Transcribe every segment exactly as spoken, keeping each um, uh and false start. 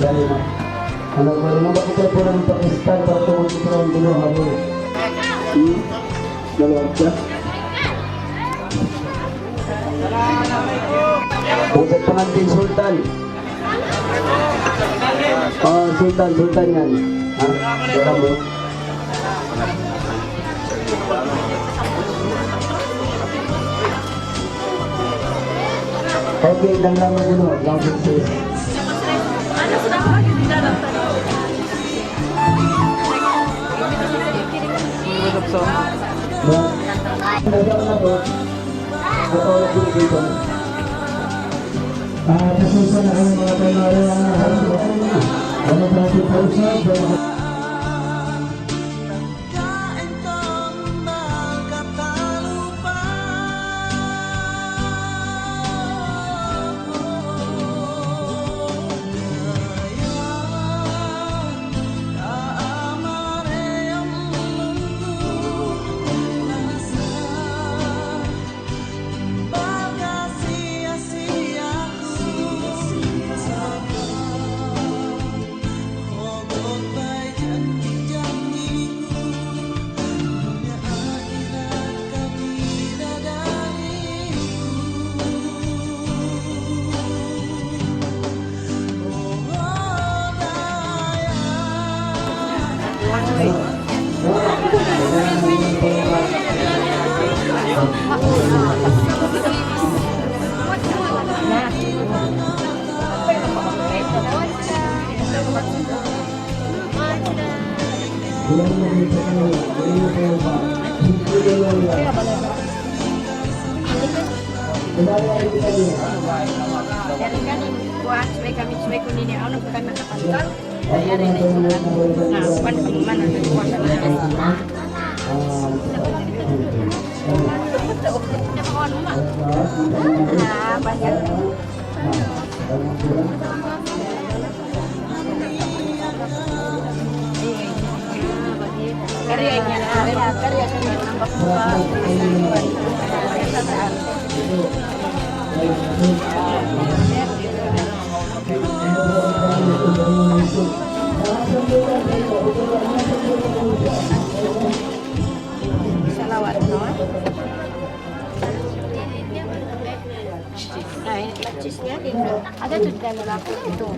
Dari mana? Anak baru nampak kita pulang Pakistan, bertemu di Perang Dunia hari. Hmm? Dalam aja. Bukan pengantin Sultan. Oh, Sultan, Sultan yan. Ha? Dalam, bro. Okay, dangdang na dulu, long sukses. Ah, pasensya na kayo, mga pamilya, ah, ano pa natin sa usap, ah. Dari kan kuat, supaya kami, supaya kuning ni, ano, bukan mata pantal. Dari ada yang sudah. Nah, bukan teman, ada kuasa lah. Ah, banyak. Salawat, no? Nah, ini cheese-nya di, ada tu di dalam aku itu.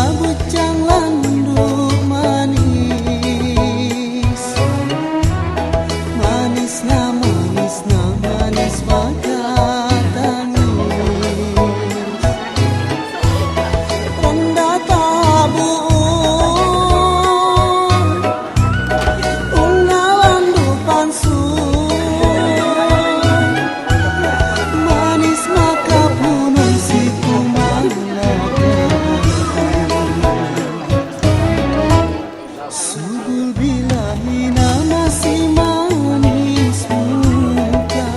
Bujang landu' manis, manis na, manis na, manis makatangis. Randa tabuun, ungalan du pansun, manis makapunu' si kumalaka. Subul bilahi na masi manis muka,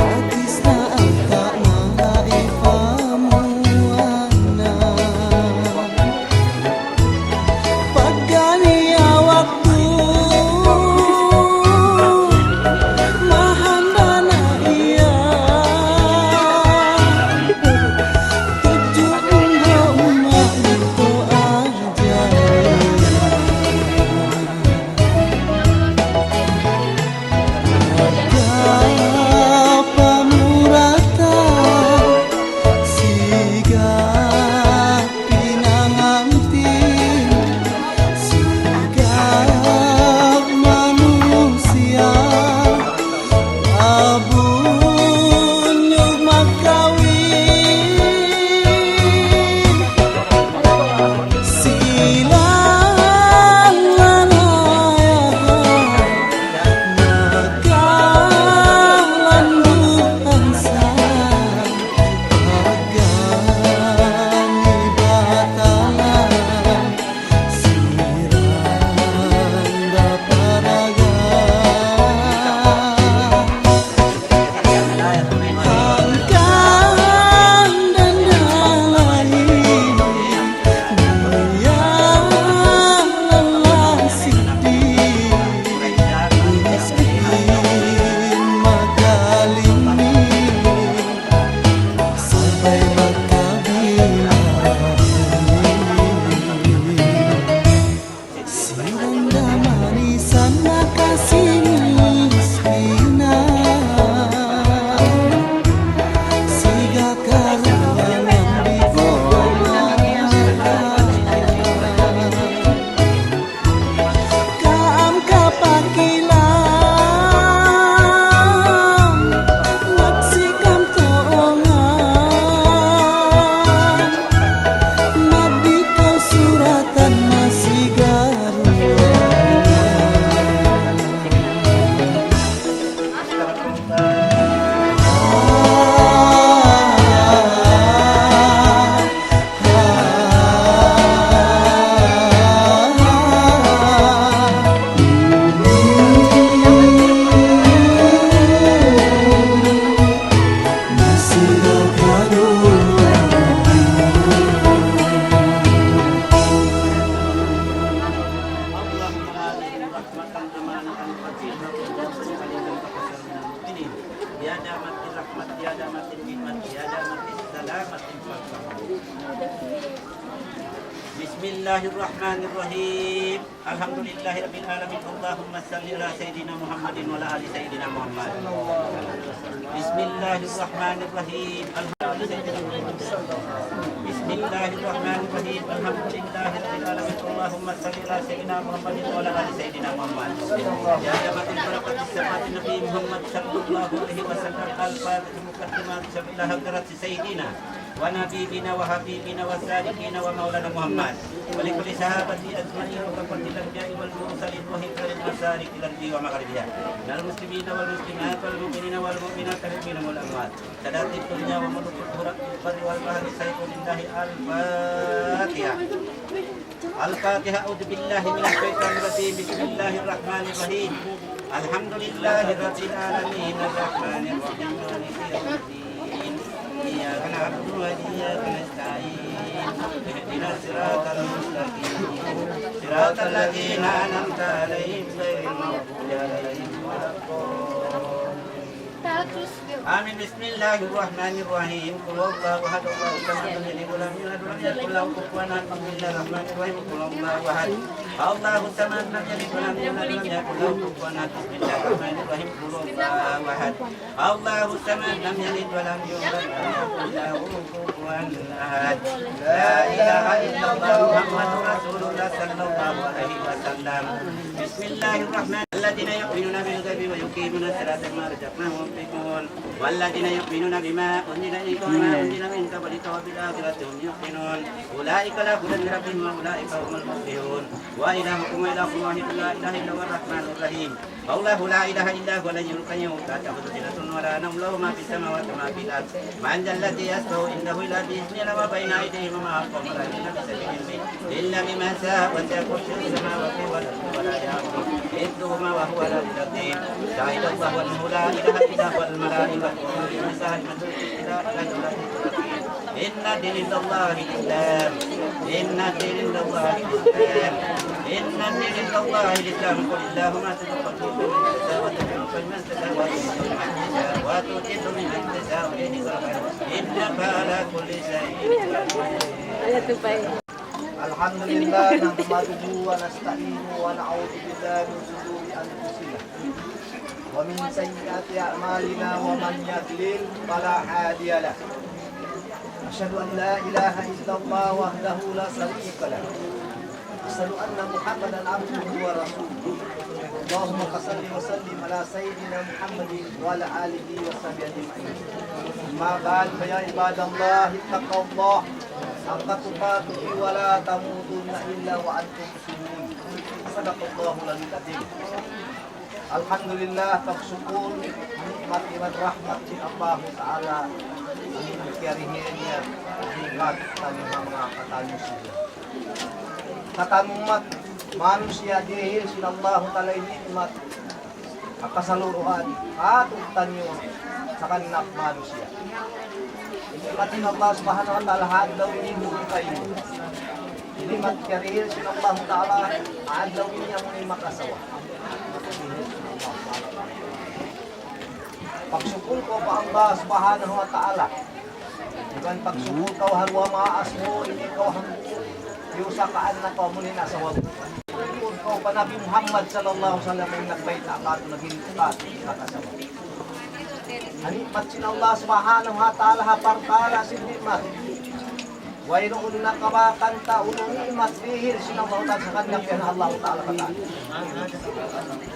atis na ata na ipamuana. Pagkaniya waktu mahanda na iya, tudju' mu ha uma' itu aja. Pamurata, siga pinangantin, siga manusiya', abunyug makawin. Silang lalayahan, nagkalanduan sa pagkani batalan, siranda paraga. Hangkan dandalain, muya lalang sidi, miskin makalimi, sampay makabina. Siranda manisan makasinis pina. Siga karulangan di ko pamahal. Kaam kapakilang, nagsikam tuungan. Mabikaw suratan masigaru. بسم الله الرحمن الرحيم. الحمد لله رب العالمين. اللهم صل على سيدنا محمد وعلى آل سيدنا محمد. بسم الله الرحمن الرحيم. الحمد لله. بسم الله الرحمن الرحيم. الحمد لله رب العالمين. اللهم صل على سيدنا محمد وعلى آل سيدنا محمد. يا جماعة البركة، الصلاة النبي محمد صلى الله عليه وسلم. الفاتحة. مقدمات شفيع حضرة سيدنا ونبينا وحبيبنا وسيدنا ومولانا محمد، ولكل صحابته أجمعين، وكافة الأنبياء والمرسلين، وهكذا مشارق الأرض ومغاربها، من المسلمين والمسلمات، والمؤمنين والمؤمنات، الأحياء منهم والأموات، سادات الدنيا وملوك الأرض في البر والبحر، سيف لله. الفاتحة. الفاتحة. أعوذ بالله من الشيطان الرجيم. بسم الله الرحمن الرحيم. الحمد لله رب العالمين. الرحمن الرحيم. مالك يوم الدين. إياك نعبد وإياك نستعين. اهدنا الصراط المستقيم. صراط الذين أنعمت عليهم غير المغضوب عليهم ولا الضالين. آمين. بسم الله الرحمن الرحيم. قل هو الله أحد، الله الصمد، لم يلد ولم يولد، ولم يكن له كفوا أحد. بسم الله الرحمن الرحيم. قل هو الله أحد. الله الصمد، لم يلد ولم يولد ولم يكن له كفوا أحد. بسم الله الرحمن الرحيم. قل هو الله أحد. الله الصمد، لم يلد ولم يولد ولم يكن له كفوا أحد. لا إله إلا الله محمد رسول الله صلى الله عليه وسلم. بسم الله الرحمن، الذين يؤمنون بالغيب ويقيمون الصلاة ومما رزقناهم ينفقون. والذين يؤمنون بما أنزل إليك وما أنزل من قبلك وبالآخرة هم يوقنون. أولئك على هدى من ربهم وأولئك هم المفلحون. وإلهكم وإله واحد لا إله إلا هو الرحمن الرحيم. الله لا إله إلا هو الحي القيوم لا تأخذه سنة ولا نوم له ما في السماوات وما في الأرض. من ذا الذي يشفع عنده إلا بإذنه يعلم ما بين أيديهم وما خلفهم ولا يحيطون بشيء من علمه إلا بما شاء وسع كرسيه السماوات والأرض ولا يئوده حفظهما وهو العلي العظيم. شهد الله أنه لا إله إلا هو والملائكة وأولو العلم قائما بالقسط لا إله إلا الله العزيز الحكيم. إن الدين عند الله الإسلام. إن الدين عند الله الإسلام. إن الدين عند الله الإسلام. قل اللهم تقبل ممن تشاء وتدعو ممن تشاء وتعز ممن تشاء وتذل ممن تشاء بيدك الخير إنك على كل شيء قدير. الحمد لله نحمده ونستعينه ونعوذ بالله من شرور أنفسنا ومن سيئات أعمالنا ومن يضلل فلا هادي له. أشهد أن لا إله إلا الله وحده لا شريك له. أشهد أن محمدا عبده ورسوله. اللهم صل وسلم على سيدنا محمد وعلى آله وصحبه أجمعين. أما بعد، فيا عباد الله، اتقوا الله حق تقاته ولا تموتن إلا وأنتم مسلمون. صدق الله العظيم. Alhamdulillah, pagsukul, nikmat iban rahmat sin Allahu Ta'ala, in kiyarihian niya, nikmat taniyu ha manga katan muslimin. Katan ummat manusiya' dihil sin Allahu Ta'ala in nikmat, ha kasaluruhan, katu'taniyu, sakannak manusiya'. In nikmat sin Allah Subhanahu wa Ta'ala, ha adlaw ini, bukun kayu. Nikmat kiyarihil sin Allah Ta'ala, ha adlaw ini amu in makasawa. Pagsukul kaw pa Allah Subhanahu wa Ta'ala. Iban pagsukul kaw ha duwa maas mu, ini kaw hangpu'. Iyusakaan na kaw amu in asawa mu. Pagsukul kaw pa Nabi Muhammad sallallahu alayhi wasallam, in nagbayta' katu', naghindu' katu', makasawa. Ha nikmat sin Allah Subhanahu wa Ta'ala, ha parkala' sin nikmat. Wayruun nakabakan ta unu in nikmat dihil sin Allah Ta'ala, sakannak yan Allah Ta'ala katan.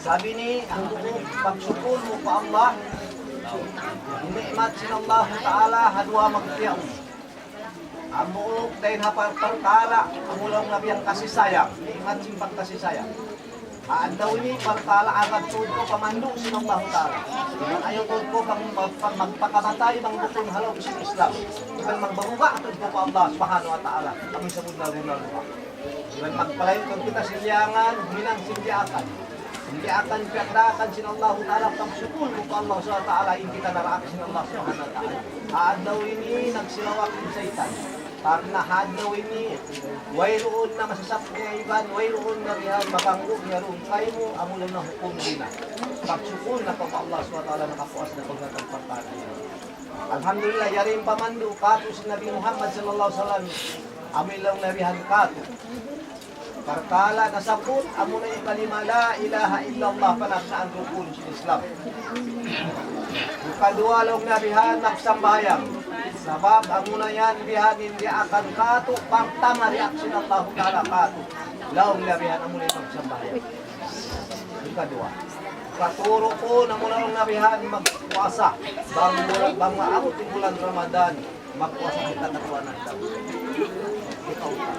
Sabab ini, in pagsukul mu pa Allah, in nikmat sin Allah Ta'ala, ha duwa magtiyaun. Amu dayn ha par-, parkala', amu laung Nabi in kasisayang, nikmat sin pagkasisayang. Ha adlaw ini, parkala' agad tuud kaw pa mandu' sin Allahu Ta'ala. Ayaw tuud kaw mag-, mag-, magpakamatay bang bukun ha lawm sin Islam. Iban magbaruga' tuud kaw pa Allah Subhanahu wa Ta'ala. Amu in sabunnal-bunnal duwaa. Iban magpalain tuud kita sin liyangan, huminang sin diyaakan. Sin diyaakan, piyagdaakan sin Allahu Ta'ala, pagsukul mu pa Allah Subhanahu wa Ta'ala, in kita naraak sin Allah Subhanahu wa Ta'ala. Ha adlaw ini, nagsilawak in saytan. Karna' ha adlaw ini, wayruun na masasap niya iban, wayruun na riyan makanggu' niya duun kaymu, amu na in hukum niya. Pagsukul na pa Allah Subhanahu wa Ta'ala, nakapuas na kaw ha parkala' ini. Alhamdulillah, yari in pamandu' katu' sin Nabi Muhammad sallallahu alayhi wasallam, amu in laung Nabi ha katu'. Parkala' nasabbut, amu na in kalima la ilaha illallah, panagnaan rukun sin Islam. Hikaduwa laung niya bihan magsambahayang. Sabab amu na yan bihan in diyaakan katu', pagtama diyaak sin Allahu Ta'ala katu'. Laung niya bihan amu na in magsambahayang. Hikaduwa. Hikatū rukun, amu na laung niya bihan magpuasa. Bang, bang maabut in bulan Ramadan. Magpuasa kita katuan adlaw. Ikaw pa.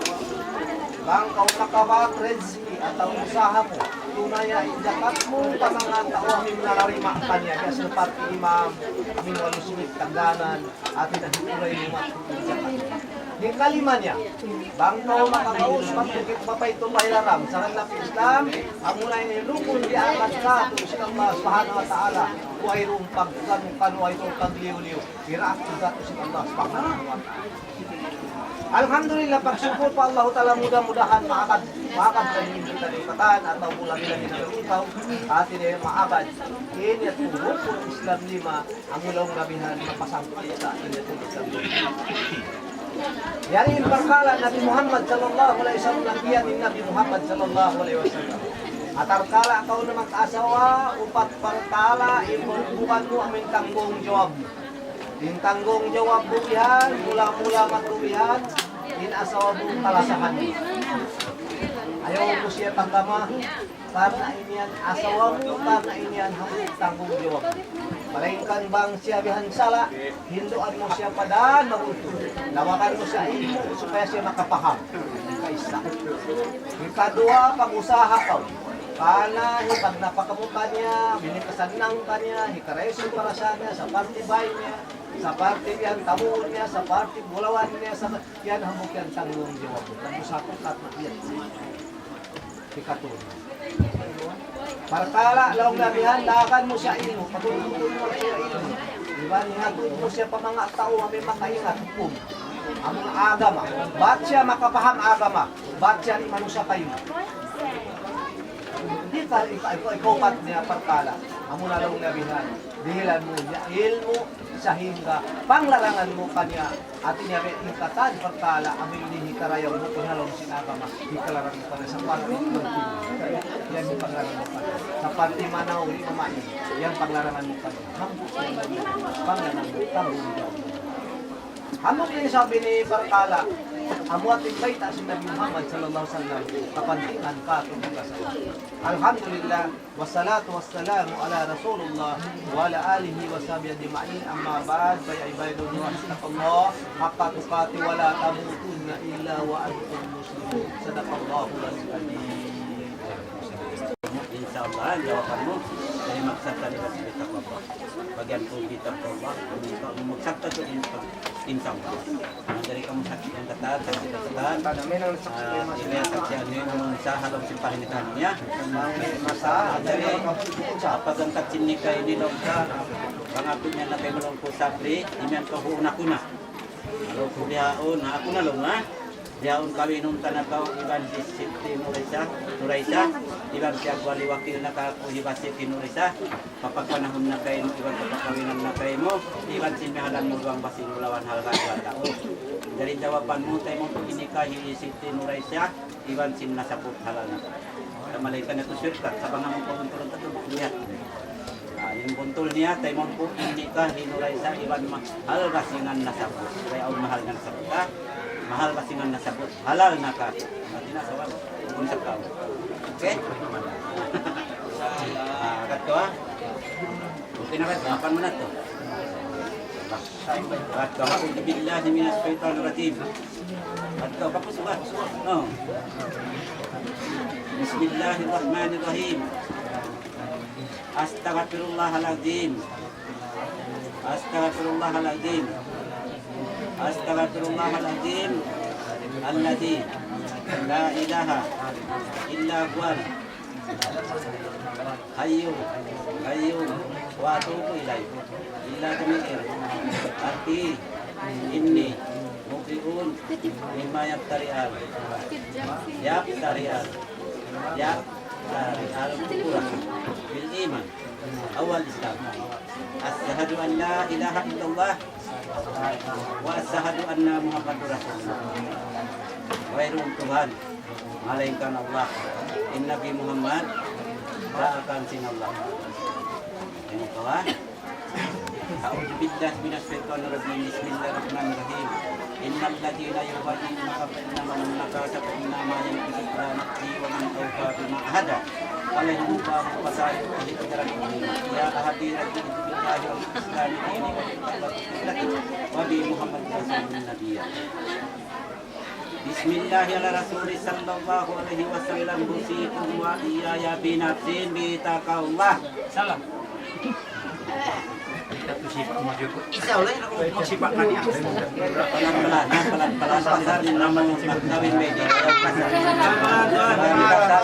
Bang kaw makabak rizki atawa usaha mu, tunaya in jakat mu pa manga tau amu in nararima kaniya, biya' seperti imam, amu in walu singit tagdanan, ati na hituray mu in jakat. Hikalima niya, bang kaw makakaus magtukit pa Baitullah Haram, sakannak Islam, amu na in rukun diyaakan katu' sin Allah Subhanahu wa Ta'ala, wayruun pagkanu-kanu, wayruun pagliyu-liyu. Hiraak in katu' sin Allah Subhanahu wa Ta'ala. Alhamdulillah, pagsukul pa Allahu Ta'ala, mudah-mudahan maabad, maabad kami in kita lipatan atawa labi-labi na ikaw, hati niya maabad. Ini tuud rukun Islam lima, amu laung niya bihan, mapasangkap kita, ini tuud Islam lima. Yari in parkala' Nabi Muhammad sallallahu alayhi wasallam, nabiyan in Nabi Muhammad sallallahu alayhi wasallam. Atarkala' kaw na mag-asawa, upat parkala' in bubukan mu amu in tanggungjawab mu. In tanggungjawab mu bihan, mula-mula matubihan, in asawa mu kalasahan mu. Ayaw mu siya pagkama, karna' in yan asawa mu, karna' in yan hambuuk tanggungjawab mu. Malaingkan bang siya bihan sala', hinduan mu siya pa daan mabuntul. Lawagan mu siya ilmu' supaya siya makapaham. Kaisa. Hikaduwa, pag-usaha kaw. Karna' hipag napaka mu kaniya, bihan kasannang kaniya, hikarayaw sin parasaan niya, sa parti bay niya, sa parti yan tamuun niya, sa parti bulawan niya, sa yan hambuuk yan tanggungjawab mu. Pag-usaha kaw karna' yan. Hikatū. Parkala' laung niya bihan, daakan mu siya ilmu', pagtutun mu siya ilmu'. Iban hihatud mu siya pa manga tau amu in makaingat hukum. Amu in agama. Bat siya makapaham agama. Bat siya di' manusa kaymu. Di' ka, ika-, ika-, ikaupat niya parkala'. Amu na laung niya bihan. Dihilan mu niya ilmu', sahingga panglarangan mu kaniya. Hāti niya, in katan parkala' amu in hikarayaw mu pa ha lawm sin agama, hikalarang mu pa sa parti mangkil. Yan in panglarangan mu pa. Sa parti manaw, di' mamain. Yan panglarangan mu pa. Hambuuk yan, panglarangan mu, tanggungjawab. Hambuuk yan isab ini parkala'. Amu in bayta' sin Nabi Muhammad sallallahu alayhi wasallam, kapantingan katu' mag-asawa. Alhamdulillah. والصلاة والسلام على رسول الله وعلى آله وصحبه أجمعين. أما بعد، فيا عباد الله، اتقوا الله حق تقاته ولا تموتن إلا وأنتم مسلمون. صدق الله العظيم. Insya Allah, jawaban mu, dari maksud tadi, kita Allah. Bagian pun kita Allah, maksud tadi, insya Allah. Manjari kamu saksi yang ketat, saksi ketat. Ah, ini saksi ini menunsa halong simpahin kami ya. Manjari, apa gentak sini ka ini longka. Bang aku niya na kay malong ku sabri, imiyan ka huun aku na. Kalau ku bihaun, aku na long, ha? Bihaun kawinun ta na kaw iban si Siti Nuraisa, Nuraisa, iban si Abu Ali Wakil na ka ku hiba Siti Nuraisa. Papagpanahun na kaymu, iban papakawinan na kaymu, iban sin mihalan mu duwang basing bulawan halga' duwa tau. Jari jawaban mu, taymaun ku ini ka hi Siti Nuraisa, iban sin nasabut halal na. Sa' malayngkan yadtu shortcut, sa' bang amu in pabuntul ta tuud, lihat. Ah, in buntul niya, taymaun ku ini ka hi Nuraisa, iban ma-, halga' sin nasabut. Kaya awn mahal nga nasabut, ha? Mahal ba sin nasabut? Halal na ka. Hāti niya sabab, kung sa tau. Okay? Ah, kadtu, ha? Okay na kadtu, apan mu na tu. Kadtu, أعوذ بالله من الشيطان الرجيم. Kadtu, bagus, bagus. Oh. بسم الله الرحمن الرحيم. أستغفر الله العظيم. أستغفر الله العظيم. أستغفر الله العظيم الذي لا إله إلا هو الحي القيوم وأتوب إليه. إلى جميع أرضي إني مبرئ مما يفترئ يفترئ يفترئ الكفر بالإيمان. أول الإسلام. أشهد أن لا إله إلا الله وأشهد أن محمدا رسول الله. Wayruun Tuhan malaingkan Allah. In Nabi Muhammad daakan sin Allah. Ini kawan. أعوذ بالله من الشيطان الرجيم. بسم الله الرحمن الرحيم. إن الذين يبايعونك إنما ينقصون عهد الله ومن أوفى بعهده ومن أوفى بعهده فسيؤتيه أجرا عظيما. يا عهدي رضيت بالله وبالإسلام دينا وبمحمد رسولا نبيا. بسم الله على رسول صلى الله عليه وسلم. أوصيكم وإياي بنفسي بتقوى الله. Salam. Kita tu sifat maju ku. Insya Allah, aku mau sifat tadi. Pelan-pelan, pelan-pelan, pelan-pelan. Namun, kawin bedi. Pelan-pelan, pelan-pelan.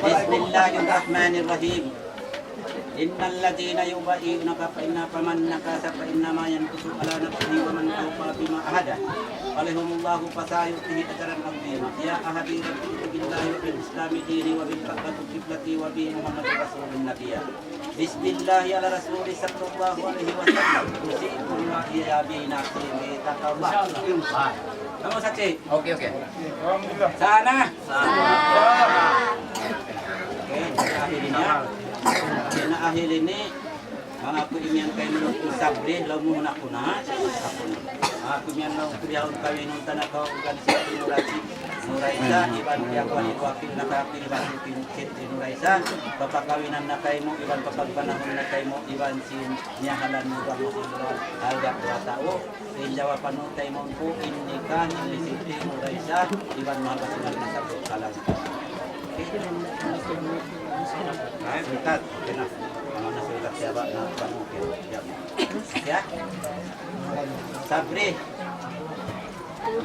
بسم الله الرحمن الرحيم. إن الذين يبايعونك فإن، فمن نكث فإنما ينكث على نفسه ومن أوفى بما عاهد عليه الله فسيؤتيه أجرا عظيما. يا عهدي رضيت بالله وبالإسلام دينا وبالكعبة قبلة وبمحمد رسولا نبيا. بسم الله على رسول صلى الله عليه وسلم. أوصيكم وإياي بنفسي بتقوى الله. Kamu saksi? Okay, okay. Sana. Okay, na ahil ini. Na ahil ini. Manga aku imiyan kaymu Sabri, laung mu na aku na. Aku na. Manga aku imiyan laung ku bihaun kawinun ta na kaw iban Siti Nuraisi, Nuraisa, iban piyagwali-wakil na kaw iban Siti, Siti Nuraisa. Papakawinan na kaymu, iban papagpanahun na kaymu, iban sin miyahalan mu bang masunduran. Alga' duwa tau. In jawapan mu, taymaun ku in nikah ni Siti Nuraisa iban Maha Basingan na Sabri. Salam. Ay, bitat. Okay na. Amu na sulat siya ba? Na, okay. Ya. Ya. Sabri.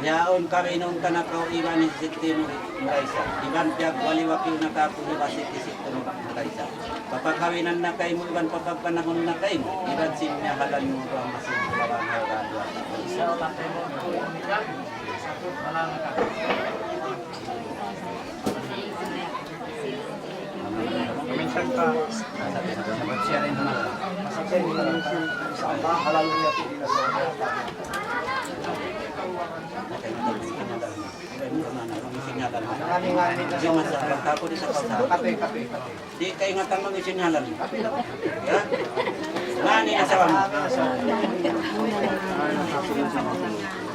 Yaun kawinun ta na kaw iban Siti Nuraisa. Iban piyagwali-wakil na kaw iban Siti, Siti Nuraisa. Papakawinan na kaymu iban papagpanahun na kaymu iban sin miyahalan mu duwa masi lawan ha duwa. Insya Allah, tayo mo. Wala na ka. Minsan pa. Insya Allah, halal niya po din sa mga tao. Di' kaingatan mag-isin ngalan. Ya? Ngani asawa mu?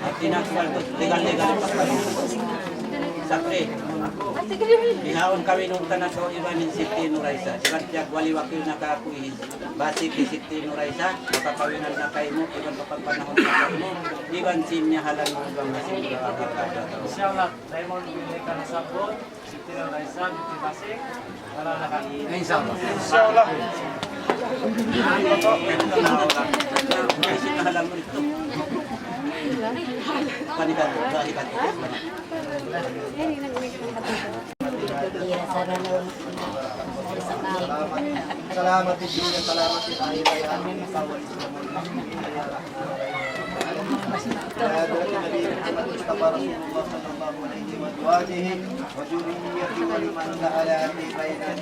Hati na aku bantu. Legal, legal. Sabri. Bihaun kawinun ta na kaw iban Siti Nuraisa. Iban piyagwali-wakil na kaw iban Siti Nuraisa. Papakawinan na kaymu, iban papagpanahun na kaymu. Iban sin miyahalan mu, iban masin. Insya Allah, tayo mo, hindi ka nasabot. Insya Allah. Insya Allah. سلامة الدنيا، سلامة الآخرة، يا رب. يا حضرة النبي محمد المصطفى رسول الله صلى الله عليه وآله وذريته ولمن دخل في بيته.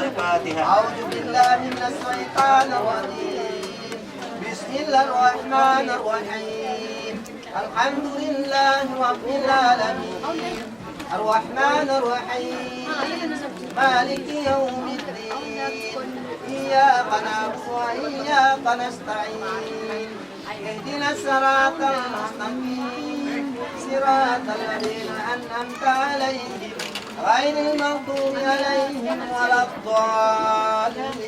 الفاتحة. أعوذ بالله من الشيطان الرجيم. بسم الله الرحمن الرحيم. الحمد لله رب العالمين. الرحمن الرحيم. مالك يوم الدين. إياك نعبد وإياك نستعين. اهدنا الصراط المستقيم. صراط الذين أنعمت عليهم. غير المغضوب عليهم ولا الضالين.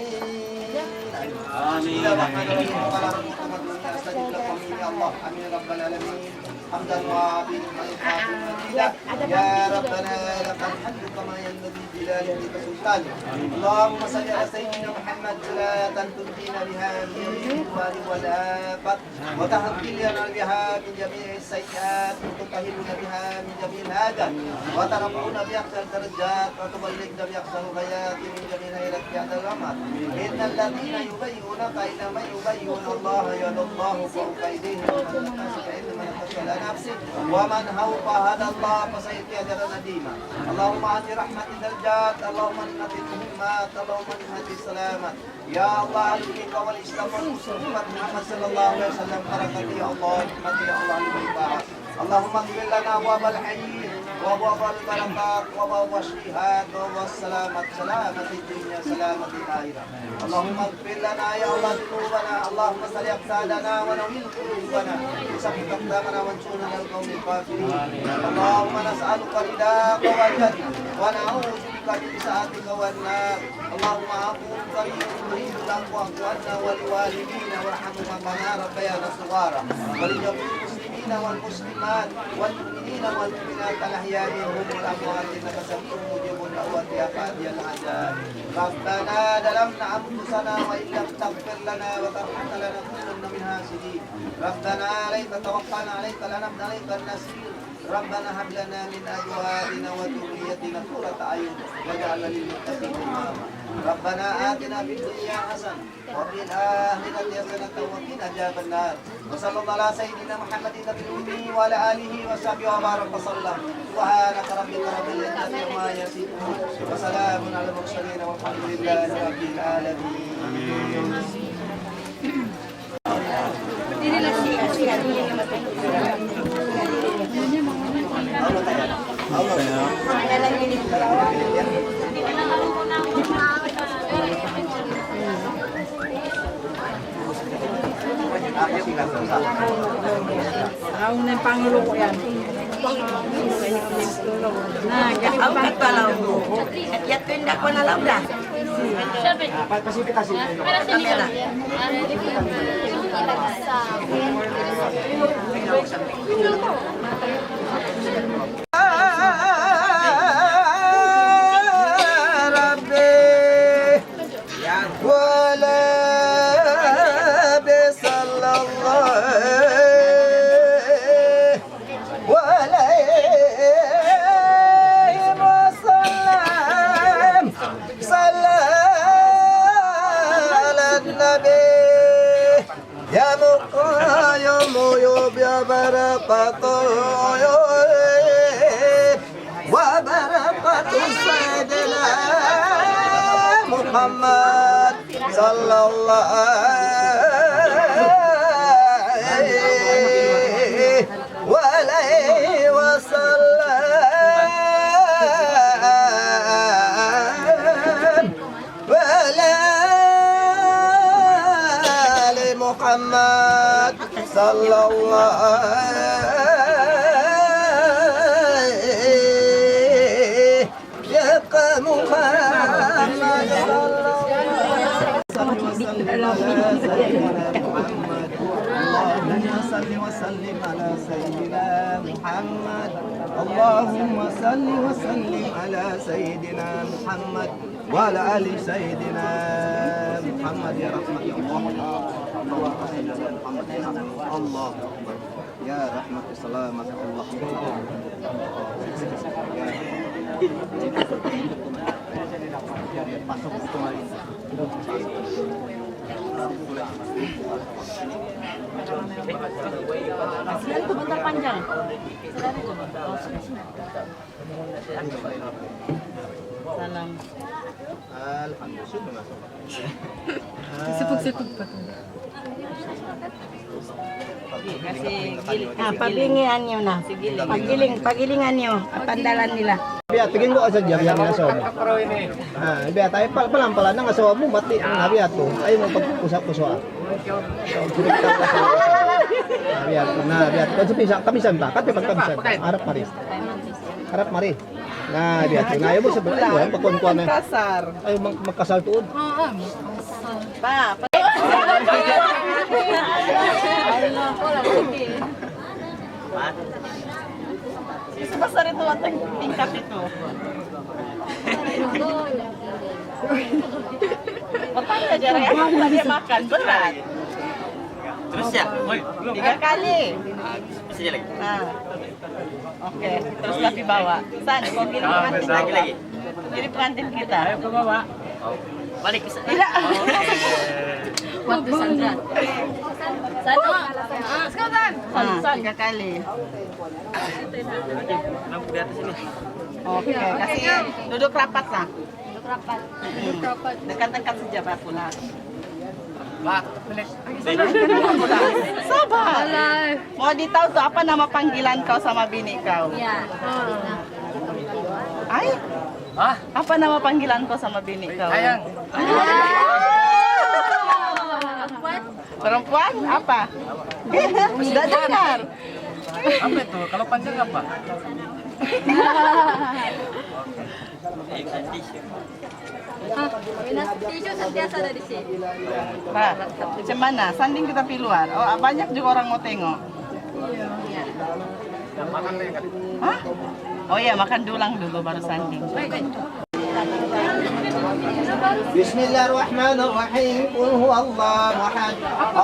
آمين. بسم الله الرحمن الرحيم. وقال ربكم ادعوني أستجب لكم. يا الله. آمين رب العالمين. حمدا وافي نعمه ويكافئ مزيده. يا ربنا لك الحمد كما ينبغي لجلال وجهك وسلطانك. اللهم صل على سيدنا محمد صلاة تنجينا بها من جميع الأهوال والآفات وتحصن لنا بها من جميع السيئات وتطهرنا بها من جميع الحاجات وترفعنا بها أقصى الدرجات وتبلغنا بها أقصى الغايات من جميع الخيرات في هذا العمر. إن الذين يبايعونك إنما يبايعون الله يد الله فوق أيديهم ومن نكث فإنما ينكث على نفسه ومن أوفى عهد الله فسيؤتيه أجرا عظيما. اللهم أنزل رحمة الدرجات، اللهم نعمة المهمات، اللهم نعمة السلامات. يا الله، أهل الحق والإسلام والمسلمين، محمد صلى الله عليه وسلم، بركة يا الله، رحمة يا الله، المبارك. اللهم اغفر لنا أبواب الخير وأبواب البركات وأبواب الشهاد وأبواب السلامة، سلامة الدنيا، سلامة الآخرة. اللهم اغفر لنا يا الله ذنوبنا، اللهم اصلح أجسادنا ونور قلوبنا وثبت أقدامنا وانصرنا على القوم الكافرين. اللهم نسألك رضاك والجنة ونعوذ بك من سخطك والنار. اللهم عفو كريم تحب العفو فاعف عنا ولوالدينا وارحمهما كما ربيانا صغارا ولجميع المسلمين والمسلمات والمؤمنين والمؤمنات الأحياء منهم والأموات إنك سميع مجيب الدعوات يا قاضي الحاجات. ربنا ظلمنا أنفسنا وإن لم تغفر لنا وترحمنا لنكونن من الخاسرين. ربنا عليك توكلنا عليك أنبنا وإليك المصير. ربنا هب لنا من أزواجنا وذريتنا قرة أعين واجعلنا للمتقين إماما. ربنا آتنا في الدنيا حسنة وفي الآخرة حسنة وقنا عذاب النار. وصلى الله على سيدنا محمد النبي الأمي وعلى آله وصحبه وبارك وسلم. سبحان ربك رب العزة عما يصفون. وسلام على المرسلين والحمد لله رب العالمين. Awn na in pangulu ku yan. Na, ganun. Awn na pala. At yadtu in dakwah na laung da. Camera. ربي ولا بصلى الله عليه وسلم. صلى على النبي. Ya Muqayyum, ya Barakatul Uyun, wa barakatuh Sayyidina Muhammad sallallahu alaihi wa alihi wa sallam. وعلى آل محمد صلى الله عليه وسلم. صل وسلم على سيدنا محمد. اللهم صل وسلم على سيدنا محمد. اللهم صل وسلم على سيدنا محمد. وعلى آل سيدنا محمد يا رحمة الله. اللهم صل على محمد يا رحمة. الله أكبر. يا رحمة سلامة. الله أكبر. Salam. Alhamdulillah. Sipug-sipug pa to. Ah, pabingi anyo na. Pagiling, pagiling anyo. Apan dalan nila. Biya', tingin mo ka sa diyan, biya' nga asawa mu. Ah, biya' tayo, pal-, palang-palang na nga asawa mu, mati na biya' to. Ayaw mu pagkusa-kusa. Ah, biya' to, na, biya' to. Kasi pinsan, kaminsan ta, kasi pagkaminsan ta. Harap mari. Harap mari. Na, biya' to. Na, ayaw mu sa, ayaw, pakuan-kuan na. Kasar. Ayaw, mag-, magkasal tuod. Oo, magkasal. Pa, pa. Isa pa sa ritual ting-, tingkat ito. Patay na dyan. Ay, apa dia makan? Berat. Terus ya? Tiga kali. Bisa lagi. Ah. Okay, terus labi bawa. San, kau kirim pengantin. Lagi, lagi. Kirim pengantin kita. Ayo, ke bawah. Balik ke sana. Tidak. Waktu Sandra. Sandra. Ah, sekarang. Ah, tiga kali. Nampak di atas ini. Okay, kasi duduk rapat lah. Duduk rapat. Dekat-dekat saja, Pak Pula. Sabar. Mau ditahu tu apa nama panggilan kau sama bini kau? Ya. Ay? Hah? Apa nama panggilan kau sama bini kau? Sayang. Perempuan apa? Tidak dengar. Apa itu? Kalau panjang apa? Ha, minus tissue sentiasa ada di sini. Ba, macam mana? Sanding kita pi luar. Oh, banyak juga orang mau tengok. Iya. Hah? Oh iya, makan dulang dulu baru sanding. بسم الله الرحمن الرحيم. قل هو الله أحد،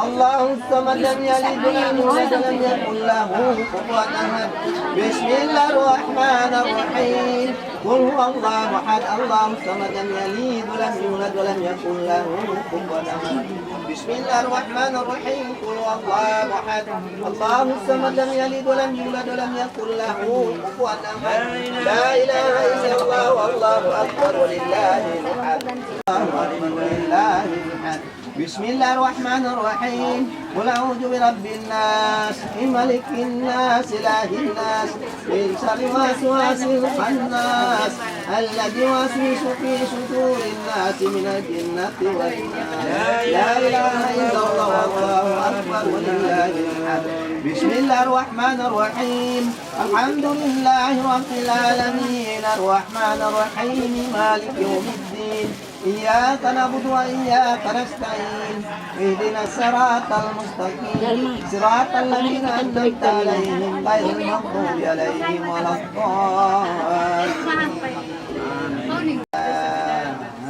الله الصمد، لم يلد ولم يولد ولم يكن له كفوا أحد. بسم الله الرحمن الرحيم. قل هو الله أحد، الله الصمد، لم يلد ولم يولد ولم يكن له كفوا أحد. بسم الله الرحمن الرحيم. قل هو الله أحد، الله الصمد، لم يلد ولم يولد ولم يكن له كفوا أحد. لا إله إلا الله، والله أكبر، ولله الحمد. الله أكبر، ولله الحمد. بسم الله الرحمن الرحيم. قل أعوذ برب الناس، من ملك الناس، إله الناس، من شر الوسواس الخناس، الذي يوسوس في صدور الناس من الجنة والناس. لا إله إلا الله، والله أكبر، ولله الحمد. بسم الله الرحمن الرحيم. الحمد لله رب العالمين، الرحمن الرحيم، مالك يوم الدين. إياك نعبد وإياك نستعين. اهدنا الصراط المستقيم، صراط الذين أنعمت عليهم، غير المغضوب عليهم ولا الضالين.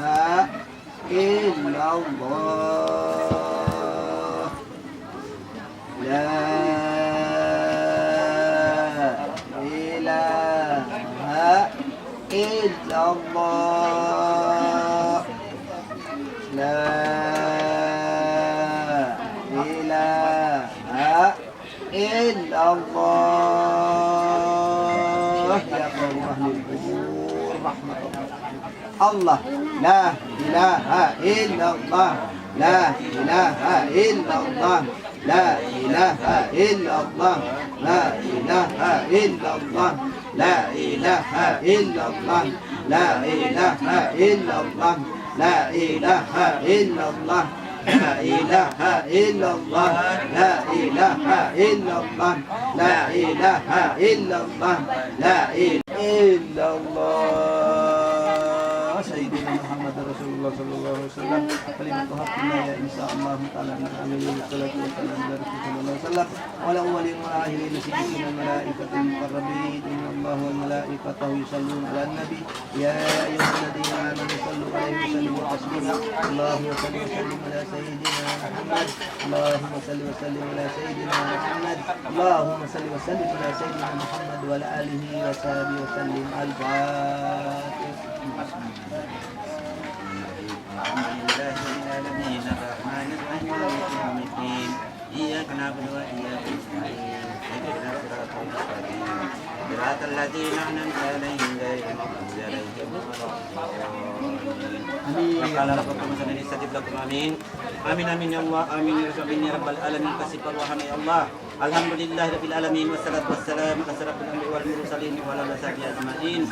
لا إله إلا الله. لا إله إلا الله. لا إله إلا الله. يا قوم أهل القبور رحمة الله. الله. لا إله إلا الله. لا إله إلا الله. لا إله إلا الله. لا إله إلا الله. لا إله إلا الله. لا إله إلا الله. لا إله إلا الله. لا إله إلا الله. لا إله إلا الله. لا إله إلا الله. لا إله إلا الله. سيدنا محمد رسول الله صلى الله عليه وسلم. كلمة حق الله إن شاء الله تعالى. من آمين. الصلاة والسلام على رسول الله صلى الله عليه وسلم. وعلى الأولين والآخرين سيدنا الملائكة المقربين. إن الله وملائكته يصلون على النبي. يا أيها الذين آمنوا صلوا عليه وسلموا تسليما. اللهم صل وسلم على سيدنا محمد. اللهم صل وسلم على سيدنا محمد. اللهم صل وسلم على سيدنا محمد وعلى آله وصحبه وسلم. الفاتحة. الحمد لله رب العالمين، الرحمن الرحيم، مالك يوم الدين. إياك نعبد وإياك نستعين. اهدنا الصراط المستقيم. صراط الذين أنعمت عليهم غير المغضوب عليهم ولا الضالين. آمين. وقال ربكم ادعوني أستجب لكم. آمين. آمين، آمين يا الله، آمين يا رب، آمين يا رب العالمين. Kasih perwahan ya Allah. الحمد لله رب العالمين، والصلاة والسلام على أشرف الأنبياء والمرسلين وعلى آله وصحبه أجمعين.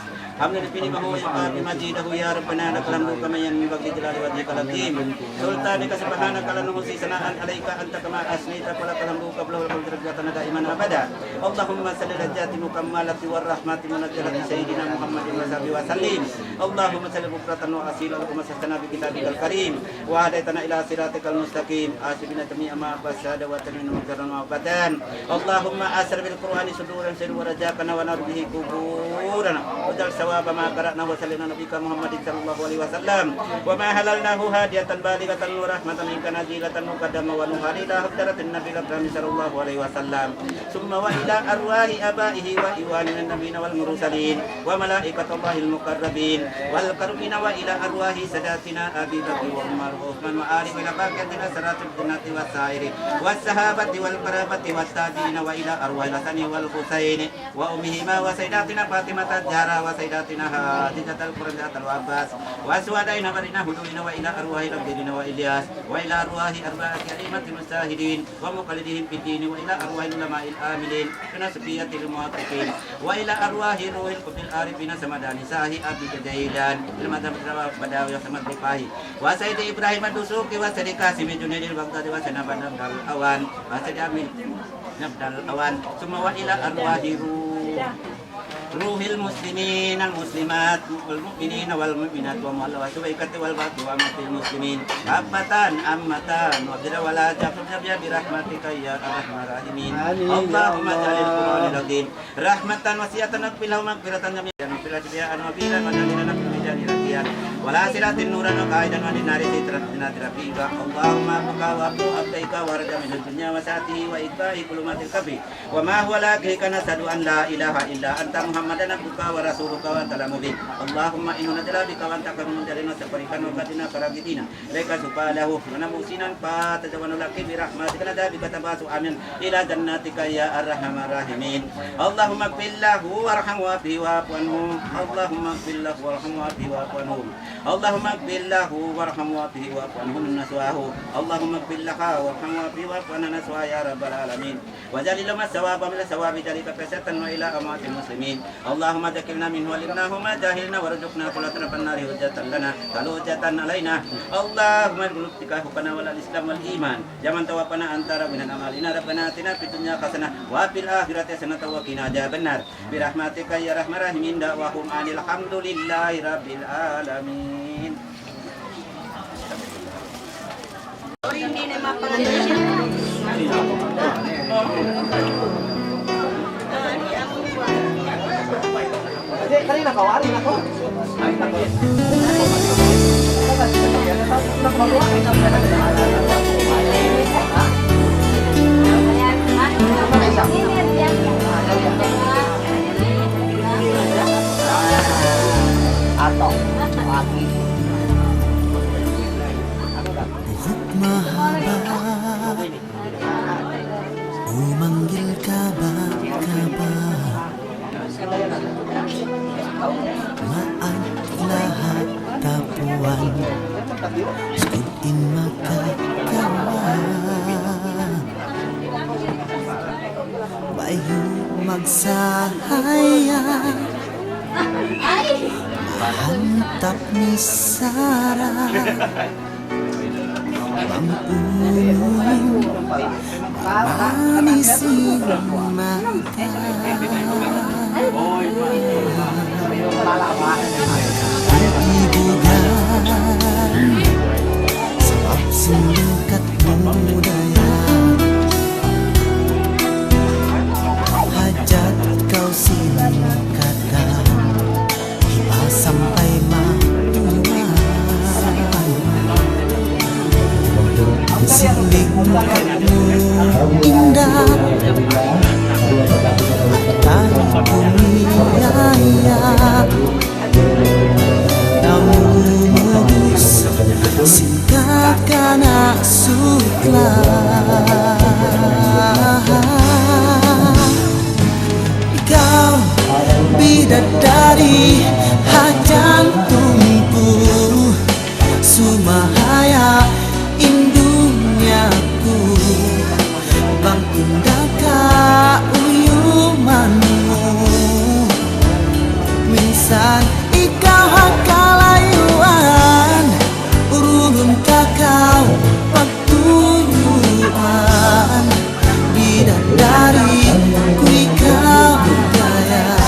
حمدا يوافي نعمه ويكافئ مزيده، يا ربنا لك الحمد كما ينبغي لجلال وجهك العظيم وسلطانك، سبحانك لا نحصي ثناء عليك أنت كما أثنيت، فلك الحمد كما ينبغي لجلال وجهك العظيم وسلطانك، دائما أبدا. اللهم صل على الذات المكملة والرحمة المنزلة سيدنا محمد وصحبه وسلم. اللهم صل بكرة وأصيلا، اللهم مسحتنا بكتابك الكريم وهديتنا إلى صراطك المستقيم. آسفين جميع ما فسد وتمنى مكرا وبتان. اللهم أسر بالقرآن صدورا سر ورزقنا ونور به قبورنا. واجعل ثواب ما قرأناه وسلمنا نبيك محمد صلى الله عليه وسلم. وما حللناه هدية بالغة ورحمة منك نازلة مقدما ونوحا إلى حضرة النبي الأكرم صلى الله عليه وسلم. ثم وإلى أرواح آبائه وإخواننا النبيين والمرسلين وملائكة الله المقربين والمقربين وإلى أرواح ساداتنا أبي بكر وعمر وعثمان وعلي وإلى بقية العشرة الجنة والسائر والصحابة والقرابة والتابعين وإلى أرواح الحسن والحسين وأمهما وسيداتنا فاطمة الزهراء وسيداتنا خديجة الكبرى ذات العباس وشهدائنا وبرينا حضورنا وإلى أرواح الأنبياء وإلياس وإلى أرواح أربعة أئمة المجتهدين ومقلديهم في الدين وإلى أرواح العلماء العاملين بنصبية المحققين وإلى أرواح روح القدس العارفين السمداني صاحب أبي جيلان المدام بداوي وسمد رفاعي وسيد إبراهيم الدسوقي وسيد قاسم جنيد البغدادي وسيد أحمد عبد الأوان وسيد أمين عبد الأوان ثم وإلى أرواح روح روح المسلمين المسلمات والمؤمنين والمؤمنات والمؤلفة والبعث وأمة المسلمين كافة عامة وبر ولا تفرج بها برحمتك يا أرحم الراحمين. آمين يا اللهم اجعل الله. القرآن العظيم رحمة واسعة واغفر له مغفرة جميعا واغفر له جميعا وبينا ونبينا في الميزان والآخرة نورا وقائدا عن النار سترا من ستر ربك. اللهم عفوك وعفو عبدك وأرجى من الدنيا وسعته وإخفاء ظلمات القبر وما هو لك نشهد أن لا إله إلا أنت محمدا عبدك ورسولك وأنت المبين. اللهم إنا نتوسل بك وأنت خير المنزلين وسفرك وقدنا فرقدنا إليك سبحانه ونموسنا فتجاوز لك برحمتك نجا بك تبعث آمين إلى جناتك يا أرحم الراحمين. اللهم اغفر له وارحمه وعافه واعف عنه. اللهم اغفر له وارحمه وعافه واعف عنه. اللهم اغفر له وارحمه وعافه واعف عنه نسواه. اللهم اغفر لها وارحمها وعافها واعف عنها نسواه يا رب العالمين. واجعل لهما ثوابا من ثواب ذلك وفريضة إلى أموات المسلمين. اللهم ذكرنا منه وعلمناه ما جهلنا وارزقنا تلاوته آناء النهار حجة لنا لا حجة علينا. اللهم ارزقنا اتقاء حبنا وعلى الإسلام والإيمان. يا من توفانا أنت راض عن أعمالنا. ربنا آتنا في الدنيا حسنة وفي الآخرة حسنة وقنا عذاب النار. برحمتك يا أرحم الراحمين. دعواهم أن الحمد لله رب العالمين. Buhuk mahaba, umanggil kaba-kaba. Maag lahat tapuan, sugud in makakawa. Ba'gu magsahaya, mahantap ni Sara. Bang unu, manis in mata. Akal ibugan, sabab sin lingkat mu dayahan. Hajat kaw sin katan, hipasampay matuman. Sin lingkat mu indah, matan ku miyaya. Namumugis sin kakana sukla. Ikaw, bidadari ha jantung ku, sumahaya in dunya ku, bang ku da kauyuman mu. Minsan ikaw ha kalayuan, urungun ta kaw pagtuyuan. Bidadari ku ikaw gaya.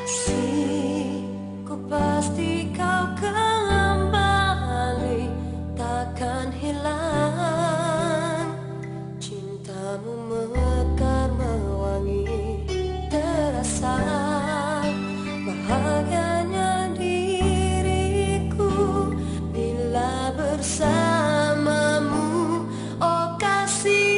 Kasihku, pasti kau kembali, takkan hilang. Cintamu mekar mewangi, terasa bahagianya diriku bila bersamamu, oh kasih.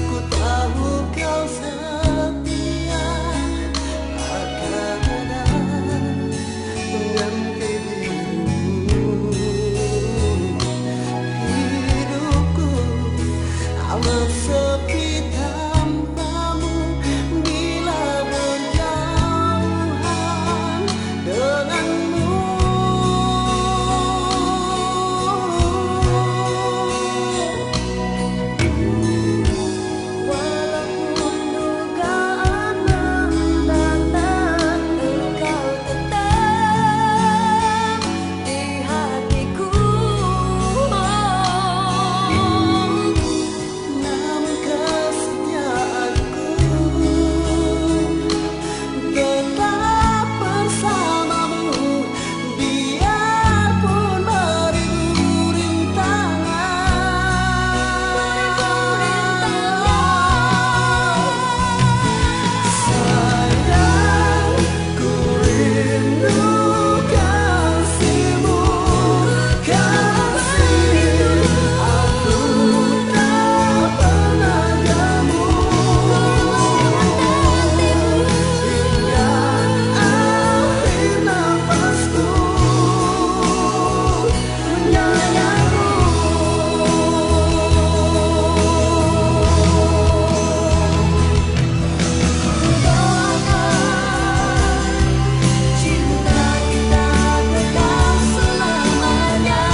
Ku tahu kau setia akan ada dengan dirimu. Hidupku amat sepi tanpamu bila berjauhan denganmu. Walaupun dugaan mendatar, engkau tetap di hatiku. Namun kesetiaanku tetap bersamamu, biarpun beribu rintangan. Sayang, ku rindu kasihmu, kasih aku tak pernah jemu. Hingga akhir nafasku menyayangimu. Doakan cinta kita kekal selamanya.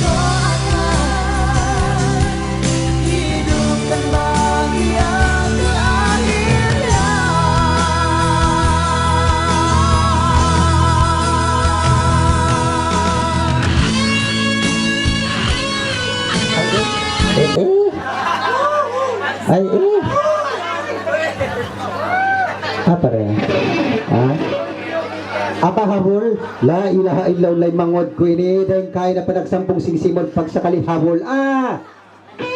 Doakan hidup dan bahagia ke akhirnya. Ay, eh. Ay, eh. Apa rin? Ha? Apa habul? La ilaha illallah, mangud ku ini, dayng kaina panagsampung sing simud pagsakali habul. Ah!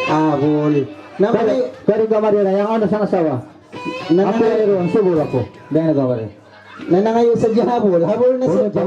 Habul. Kari, kari ka Maria, yang ano sang asawa? Nanangayu, subul aku. Dahil na ka Maria. Nanangayu sadja habul. Habul na sadja.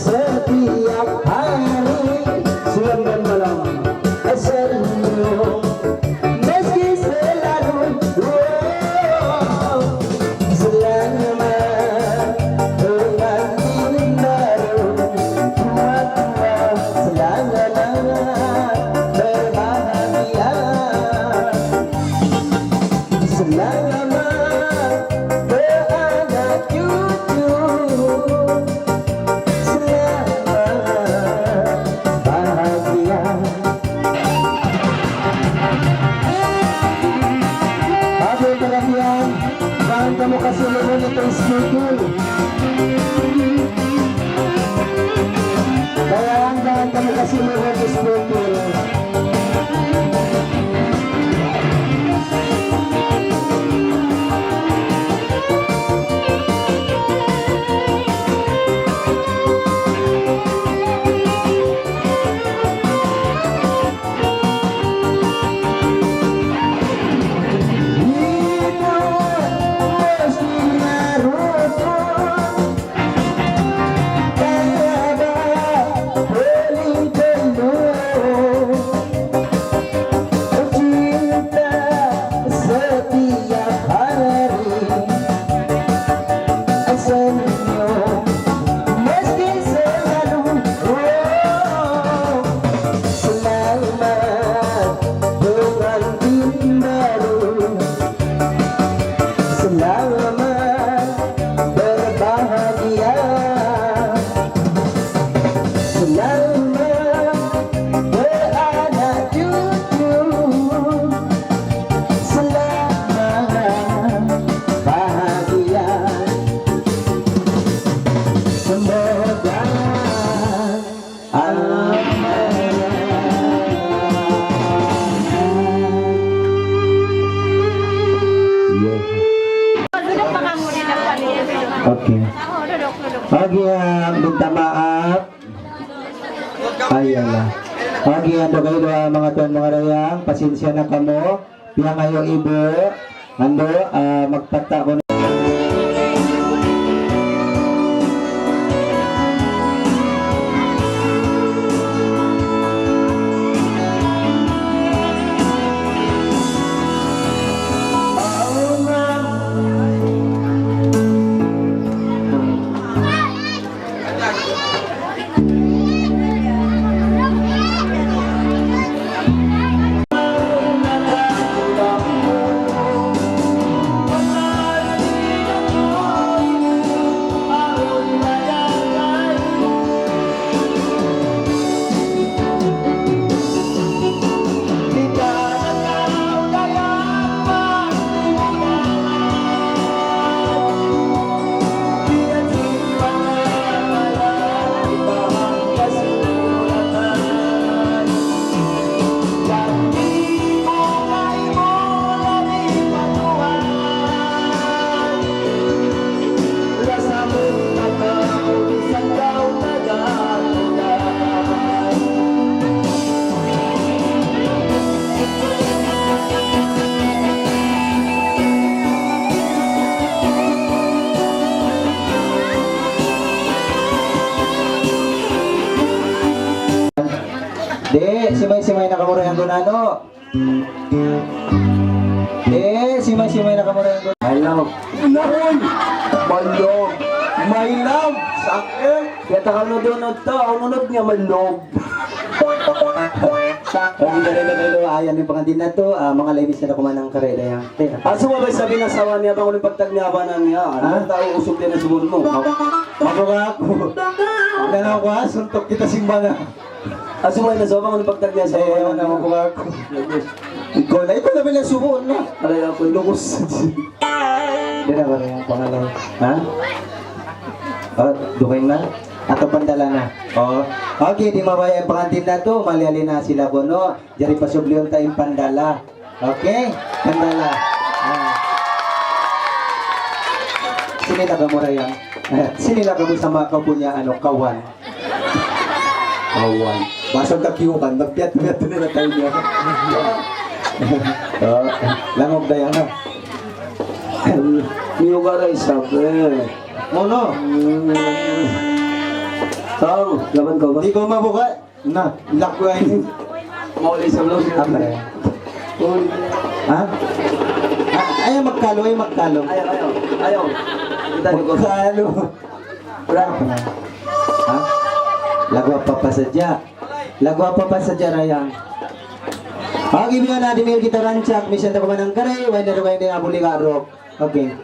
Setiap hari siang dan malam senyum, meski selalu, oh, selama pengantin baru, tua-tua selama berbahagia. Selama beranak cucu, selama bahagia. Abu perhatian, jangan kamu kasih luhur itu speaker. Bayangkan kamu kasih luhur itu speaker. Cinta setiap hari, senyum meski selalu, oh, selamat pengantin baru. Selamat berbahagia. Selamat beranak cucu. Selamat bahagia. Semoga Amin. Okay. Okay, ah, minta maaf. Ayan na. Okay, ando kayo, ah, manga tuwan, manga dayang, pasensya na kamu. Piyangayu' ibu, ando, ah, magpata' ku na. Di', simay-simay na kamu dayn ha gunano. Eh, simay-simay na kamu dayn. My love. Nahoy! My love. My love. Sakit. Kaya takal na doon, no, to. Ang unod niya, my love. Ang dali na kayo, ayan yung pangantin na to. Ah, manga ladies na kumanang kare, dayang. Asu ba isab in asawa niya, bang unu in pagtag niya, abanan niya? Ha? Ano tau usok yan na subon mo? Mabuga aku. Wala na aku, ha? Suntok kita simbana. Asu ba in asawa, bang unu in pagtag niya sa Eh, wala na aku, aku. Ikaw na, ikaw na pala subon na. Alay aku, lukos. Di na ba yung pangalan? Ha? Oh, dumain na? Ato pandala na. Oh. Okay, di' mabaya' in pangantin na to. Mali-ali na sila, bono. Jari pasubliun ta in pandala. Okay? Pandala. Ah. Sini na kamu, Rayang. Sini na kamu sa manga kaw punya, ano, kawan. Kawan. Basa ka kiyukan, magpiyat-piyat na na tayo niya. Oh, langog na yan, ha? Miyuga na isab, eh. Oh, no? Mm. Tong, laban ko ba? Di' ko mabuka. Na, laku ini. Mauli sa vlog. Apa ya? Uy. Ha? A-, ayaw magkalu, ayaw magkalu. Ayaw, ayaw, ayaw. Kita di ko. Magkalu. Berapa? Ha? Lagu apa-apa saja. Lagu apa-apa saja, Rayang. Okay, biya' na, di' kita rancak, misan ta kumanang kare, way na rin, way na, abuli ka, rock. Okay.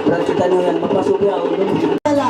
Berarti kita nyo yan, mapasok yan. Wala.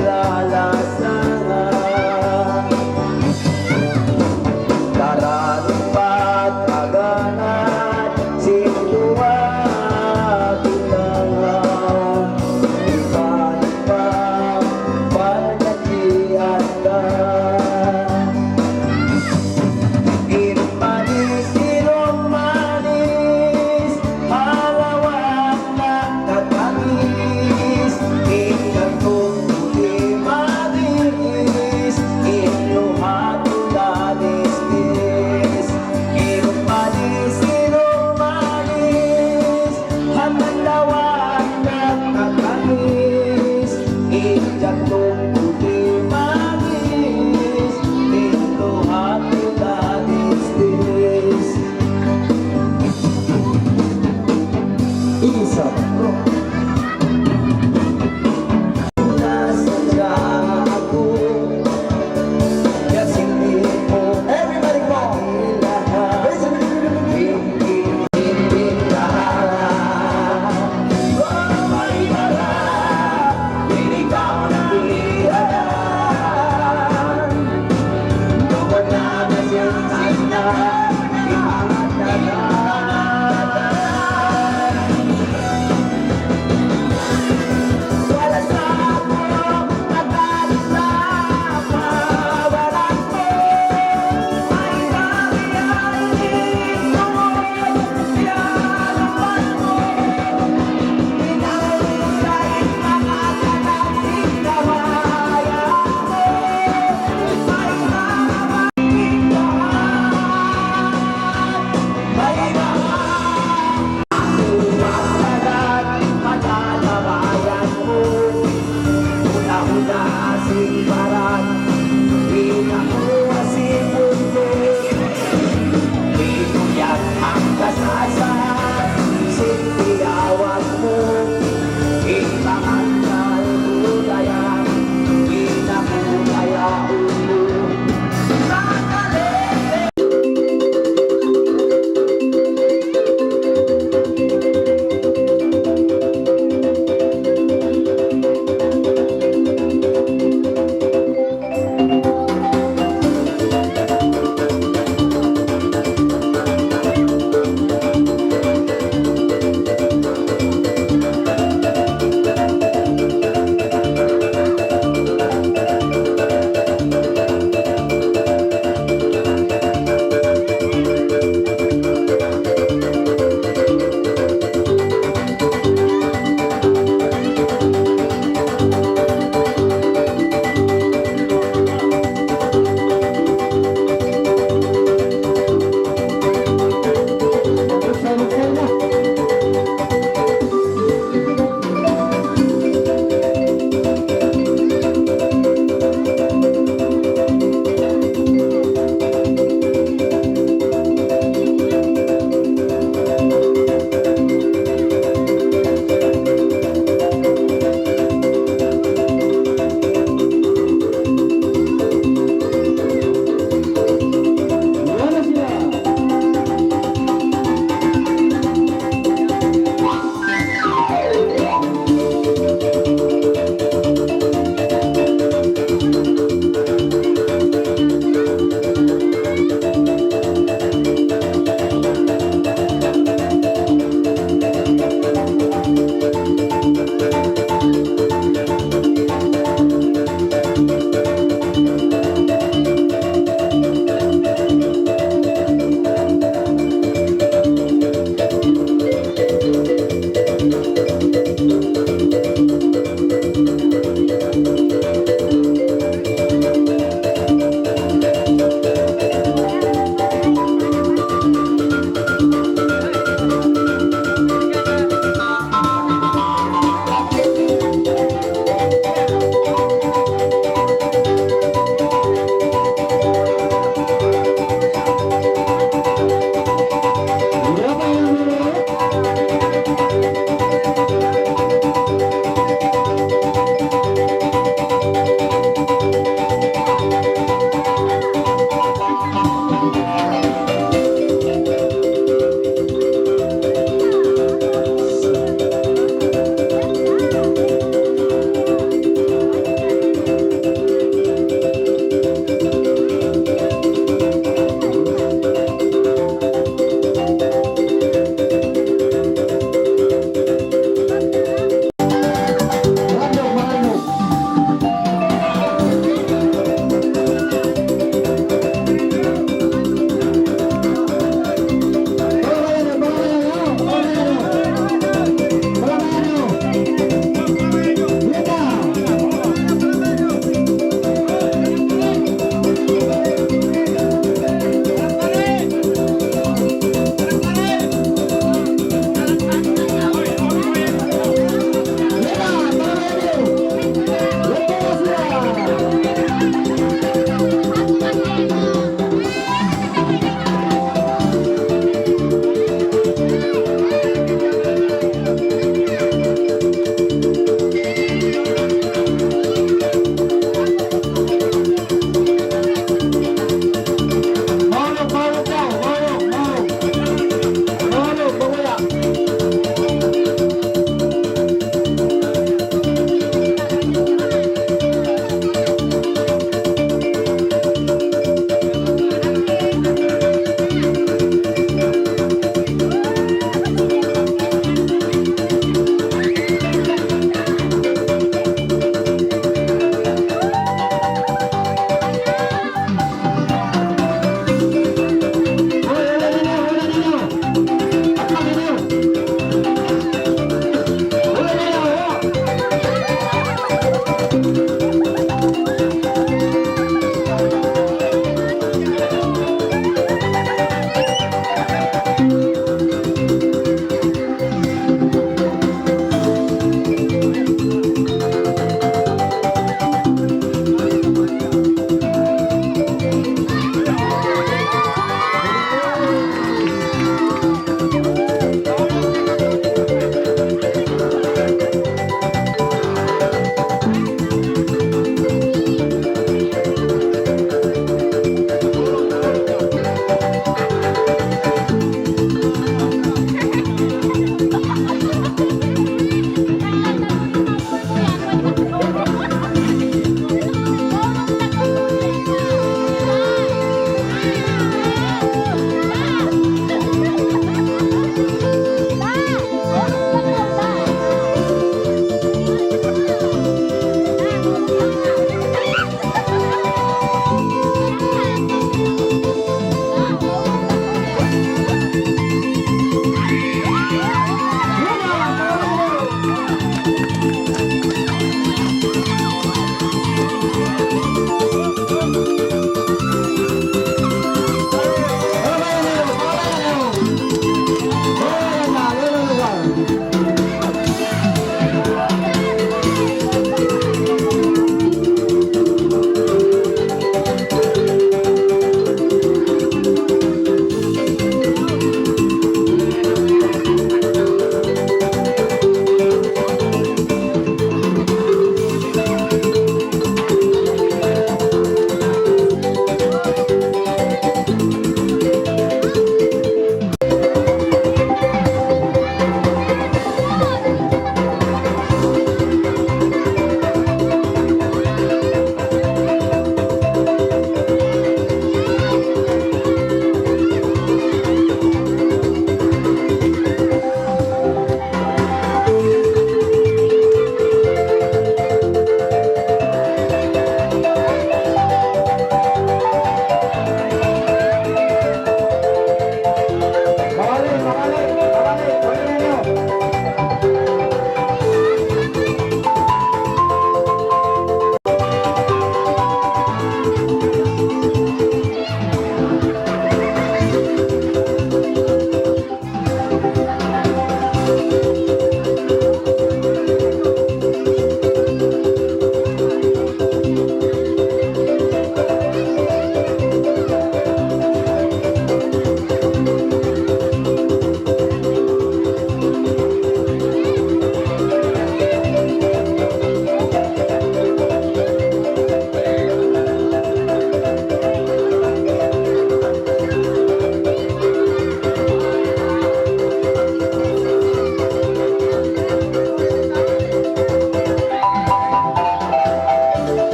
Lalasangan. Daran pagkaganat sin duwa kita, iban pa pangadjian ka. In manis, in manis, halawan na katamis, in jantung puti manis, in luha' tuud manis, in manis, in manis, halawan na katamis, in jantung puti manis, in luha' tuud manis. Isa. Everybody, come on. Raise it.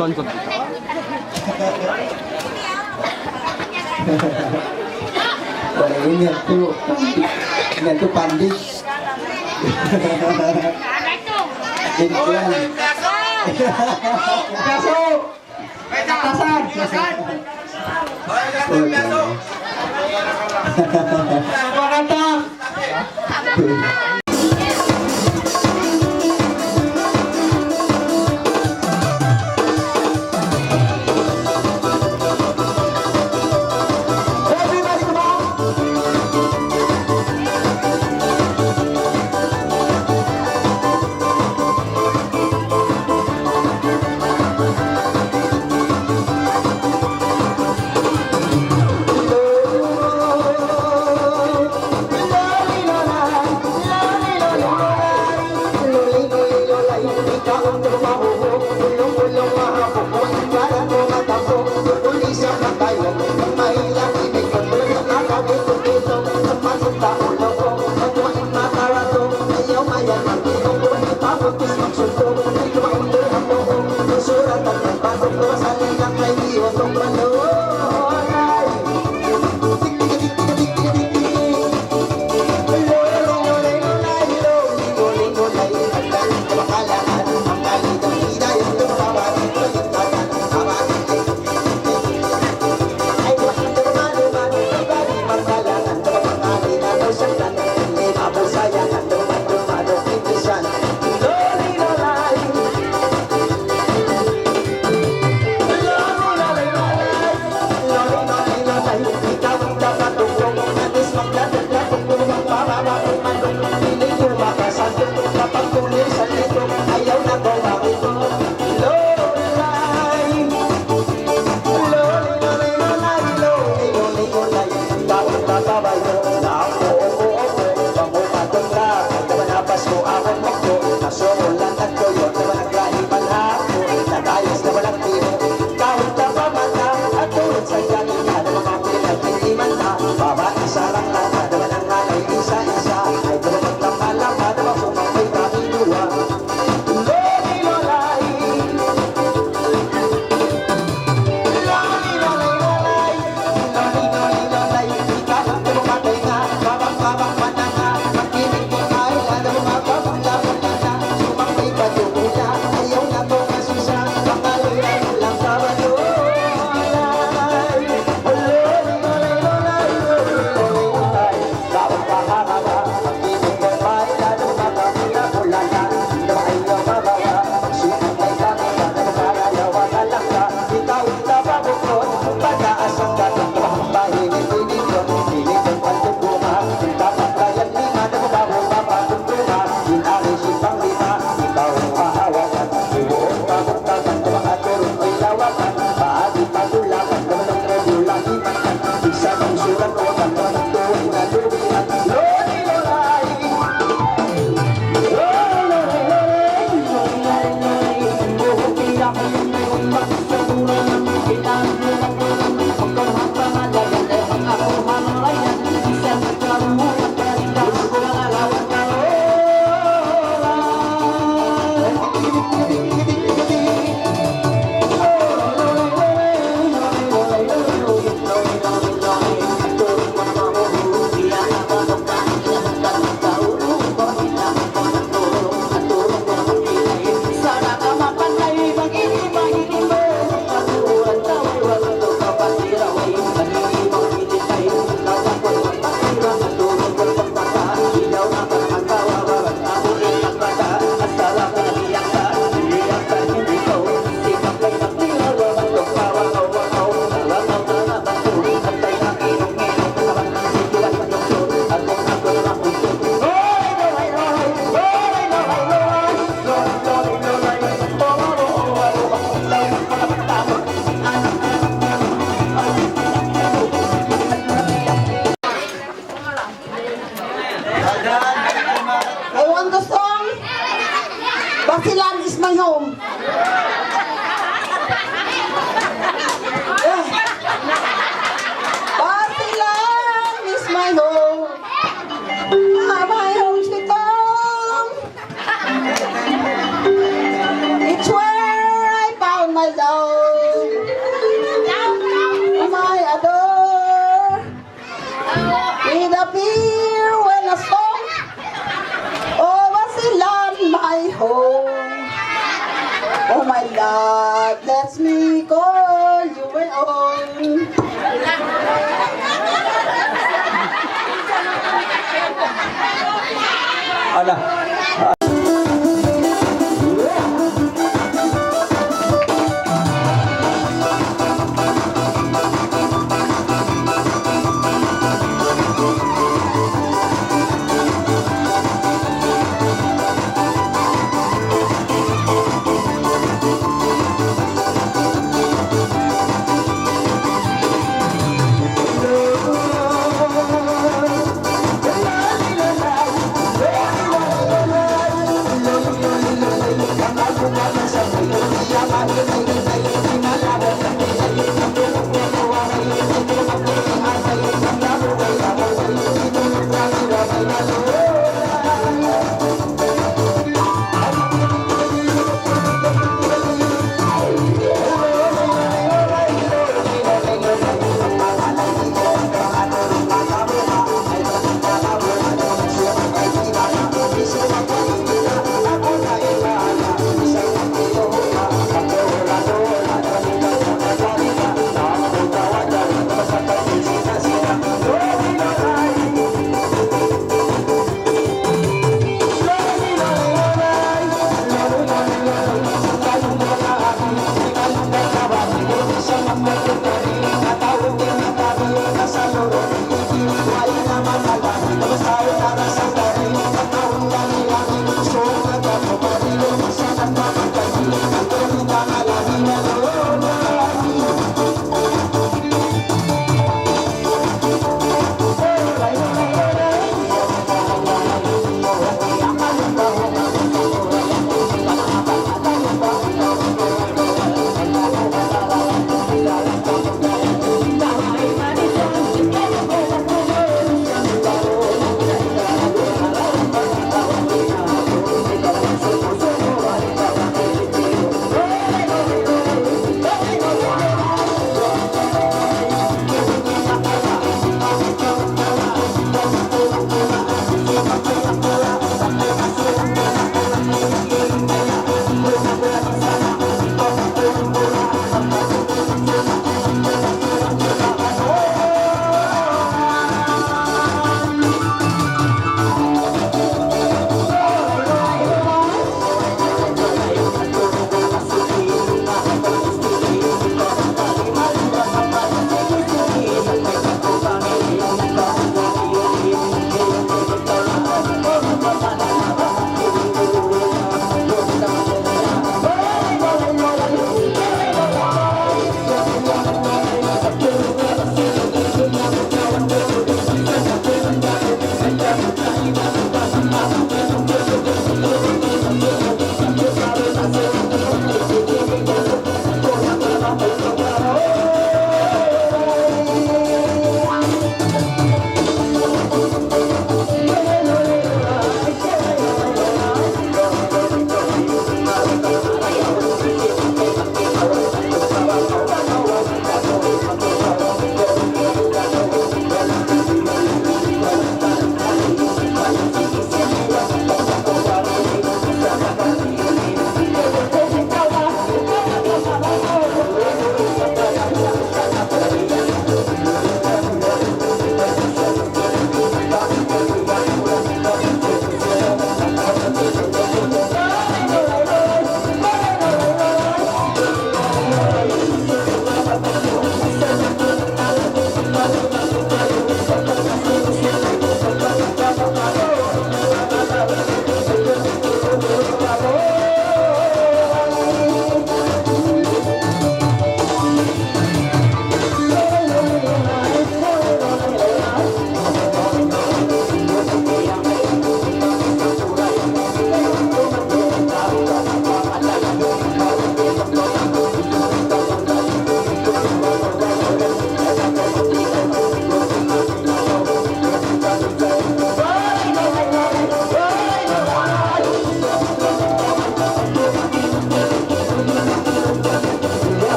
Wala' ini yadtu. Ini yadtu pandit. Ini yan. Piyaso! Piyaso! Piyaso! Pagkatap!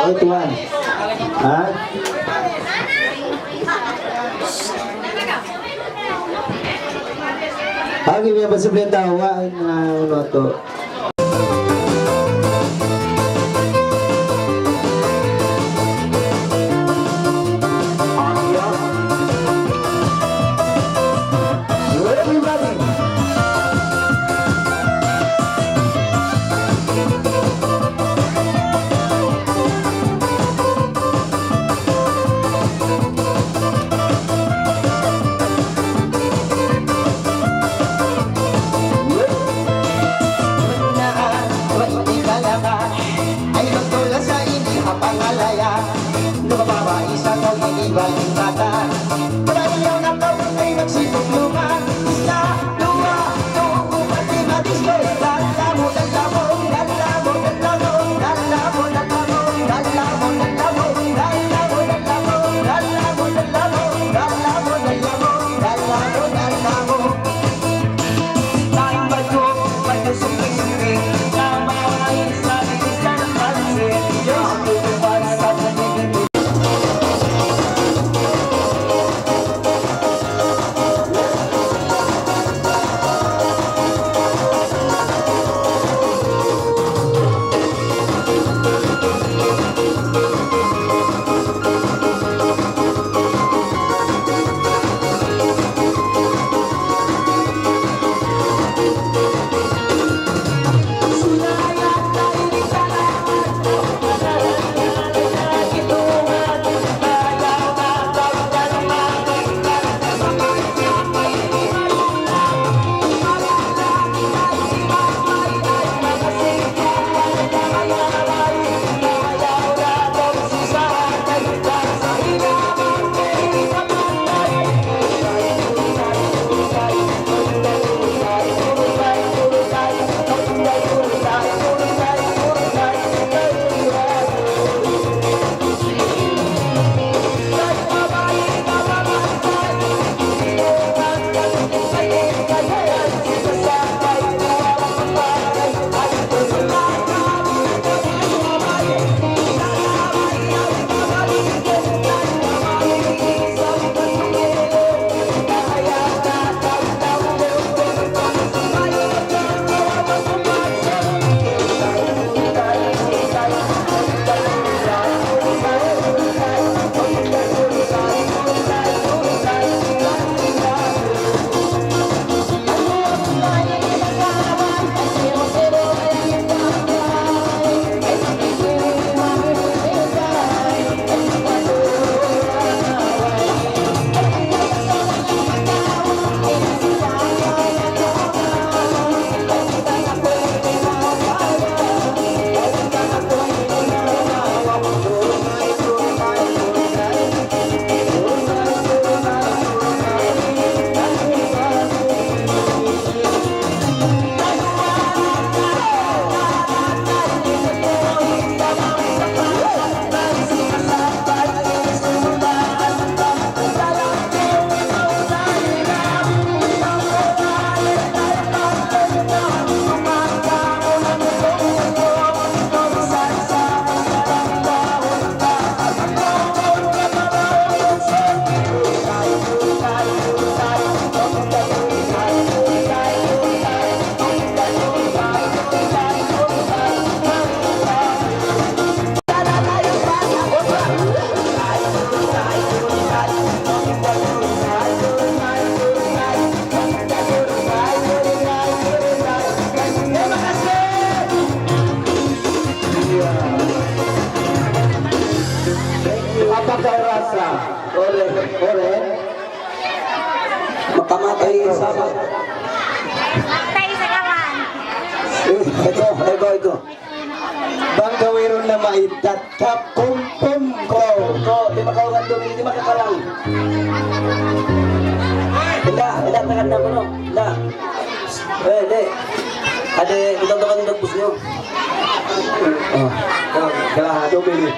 Oy, tuwan. Ha? Agi niya pa sa plenta wa na uno to. Everybody. Apakah rasa? Ore, ore. Makamatay sama. Matay sa kawan. Eh, ito, ito, ito. Bang kawirun na maitat, tap, pum, pum, ko. Ko, di' makauran dun, di' makakalang. Hindi, hindi, takan na kuno. Hindi. Eh, di'. Adi, ito, ito, ito, ito, ito, Oh, kailangan ito, Billy.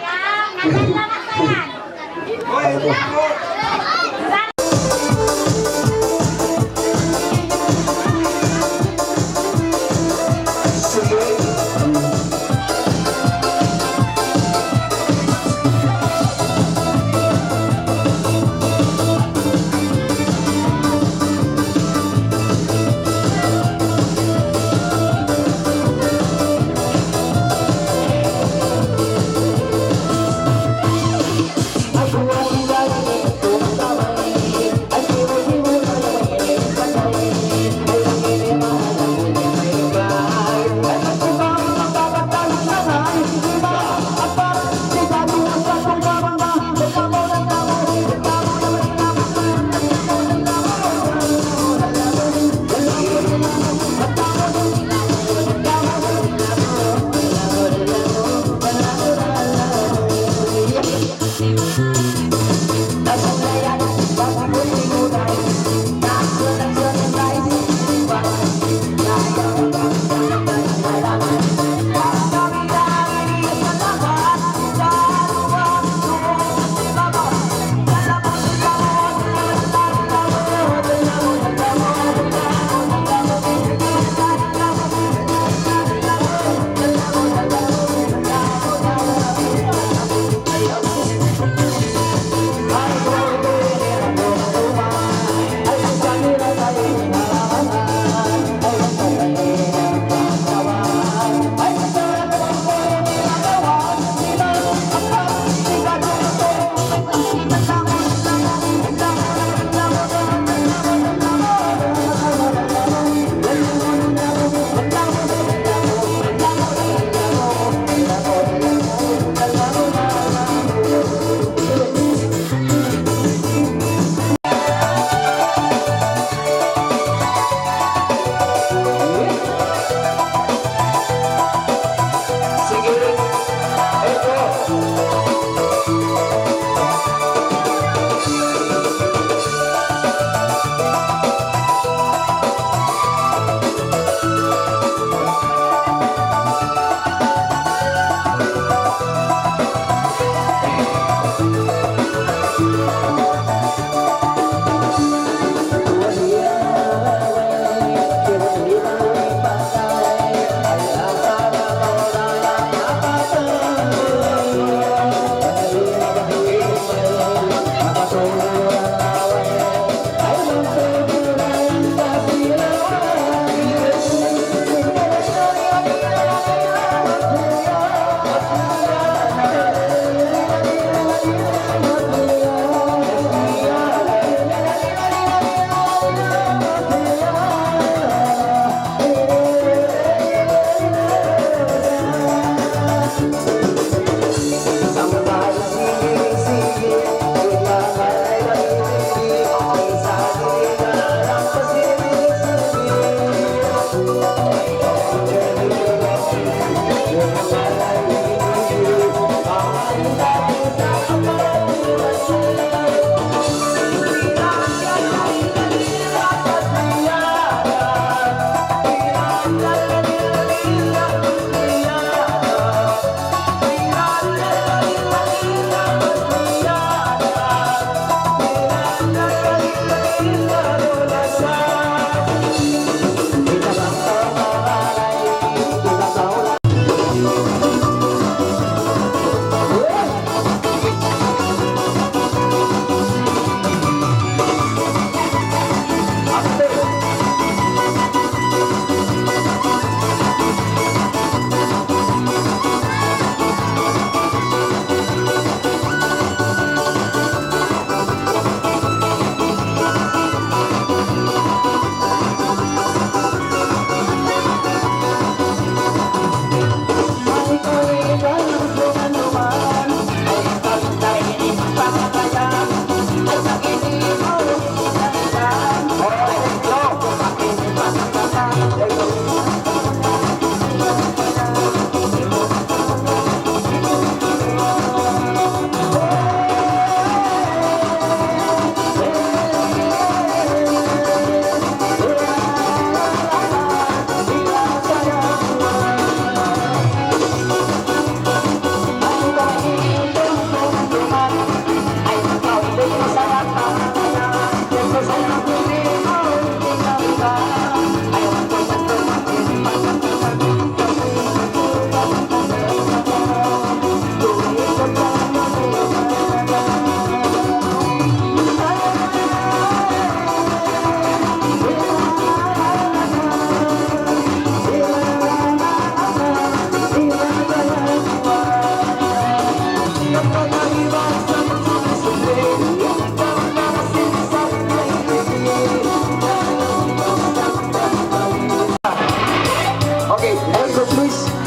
Okay, next, please.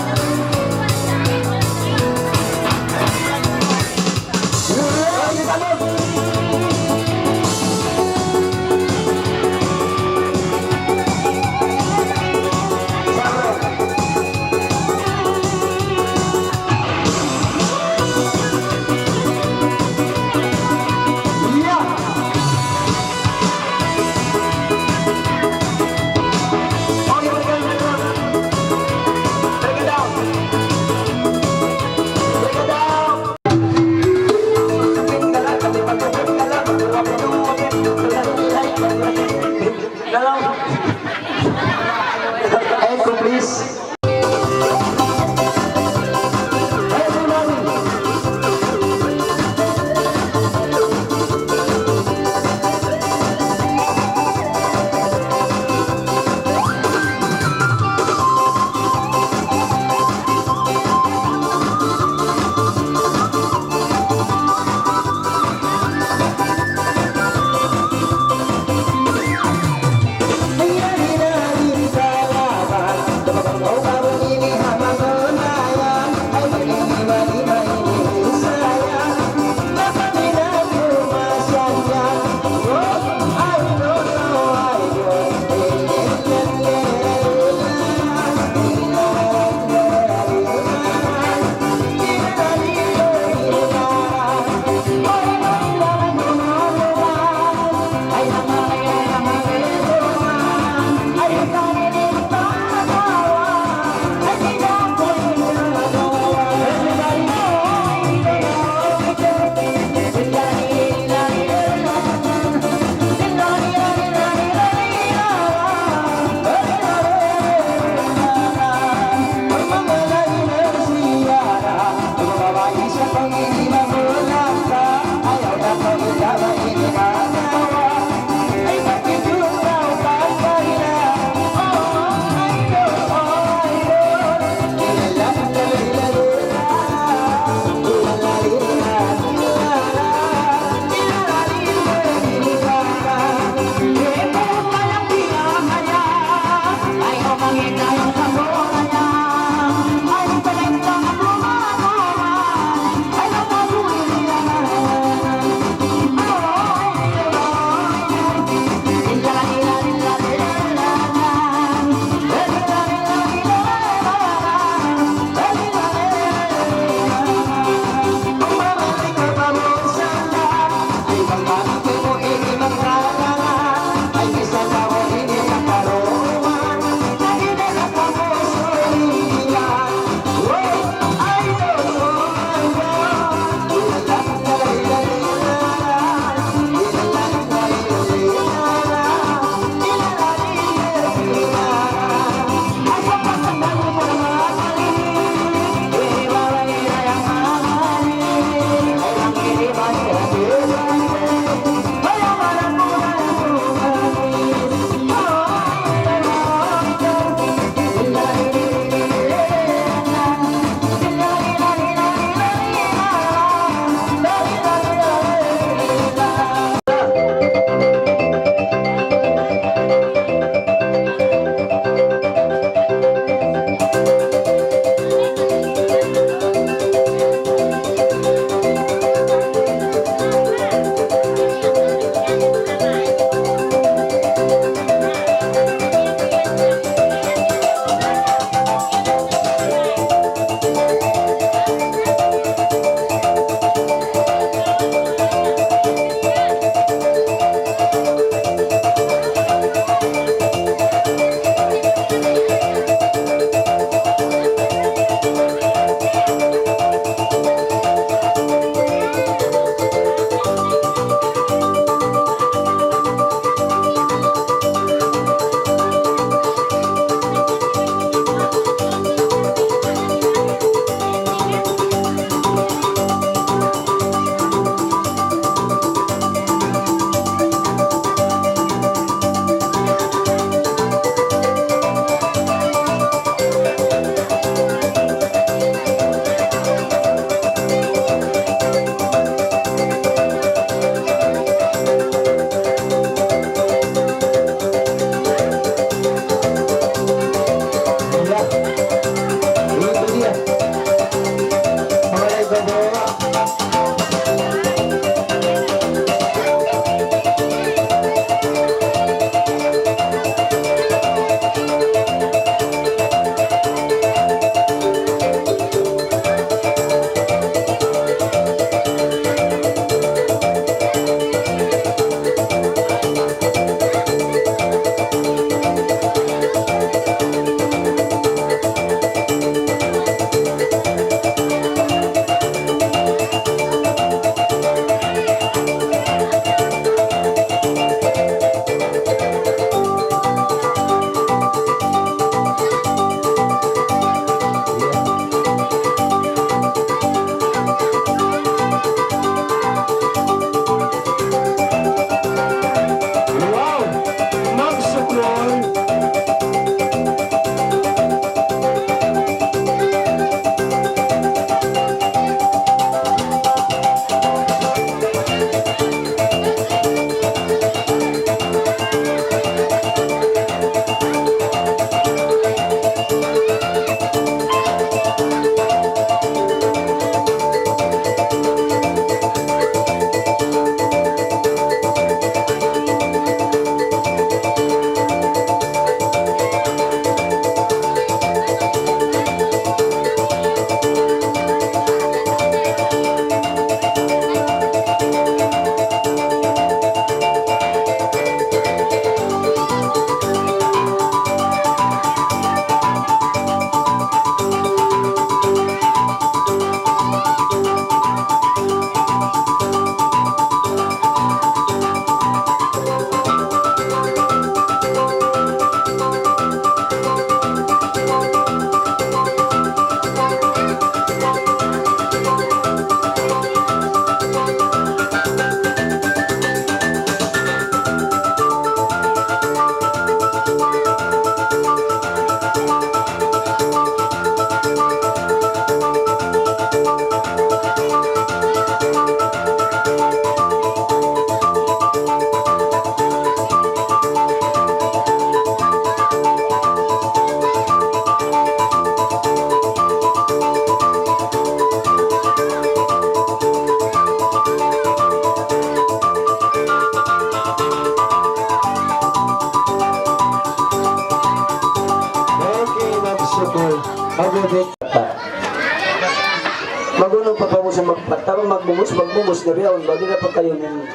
Magmumus, magmumus na biya' yaun ba? Di' na pa kayu nin-,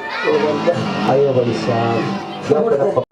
ayaw ba isab? Dapat na pa.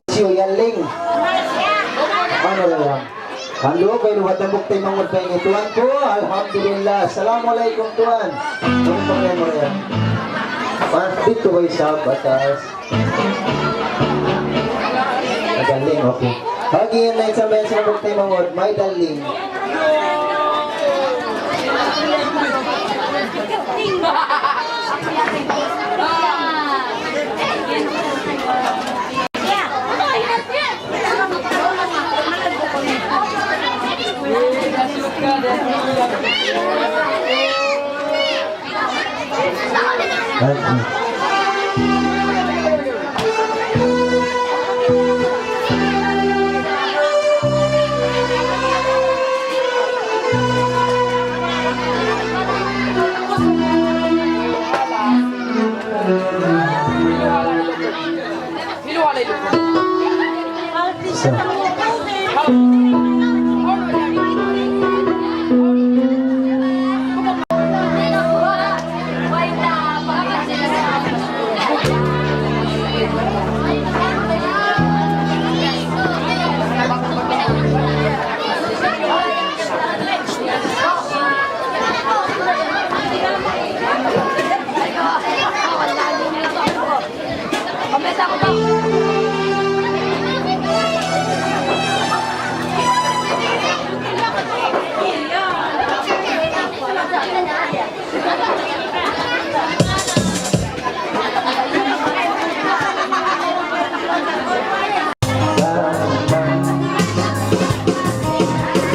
Siyu Yalling. Anu ra yan? Hangkan kaw in batang bukti mangut pa ini, tuan ku. Alhamdulillah. Assalamualaikum, tuan. Tuan, tuan, tuan. Didtu kaw isab ha taas. May Darling, okay. Bagi' yan na in sambayan sin bukti mangut, may Darling.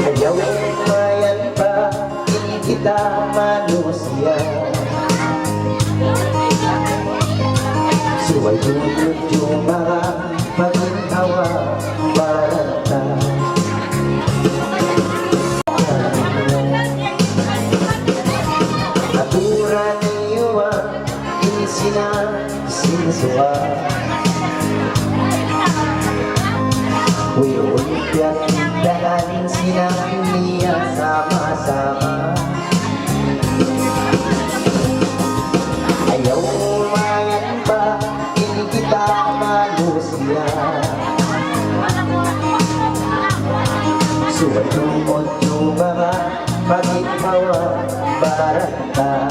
Ayaw mayan pa in kita manusiya'. Subay tuud jumara pa ginhawa-baran ta. Aturan niyu in sina sin suwa. Wayruun piyagdaan sin niya sama-sama. Ayaw mayan pa in kita manusiya'. Subay tuud jumara pa ginhawa-baran ta.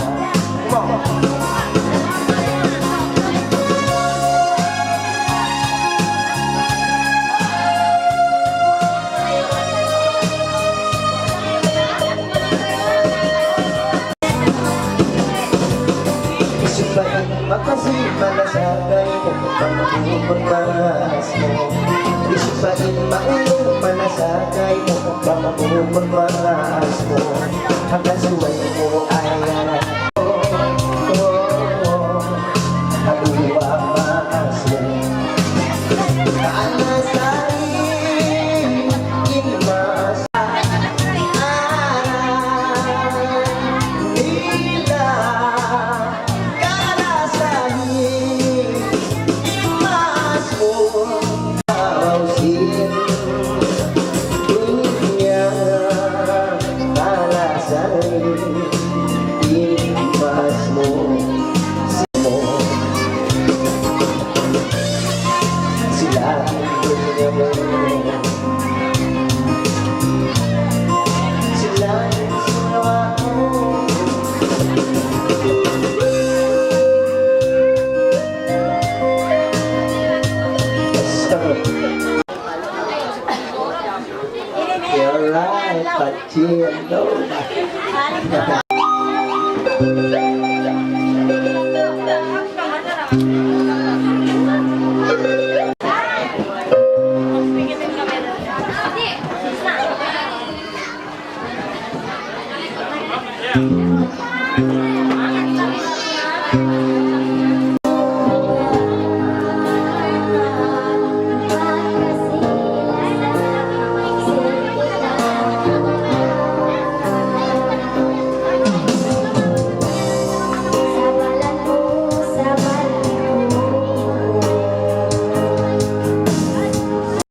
Hisiyu pa in makasi, manasa kaymu, bang magugur mangas mu. Hisiyu pa in maulu, manasa kaymu, bang magugur mangas Hangkan subay mu ayanan. Aduwa maas mu. Kalasahin in maas. Aran nila. Kalasahin in maas mu. Aw sin dunya kalasahin in maas mu. Sila dunya mu. Sila sila mu. You're right, Pachino.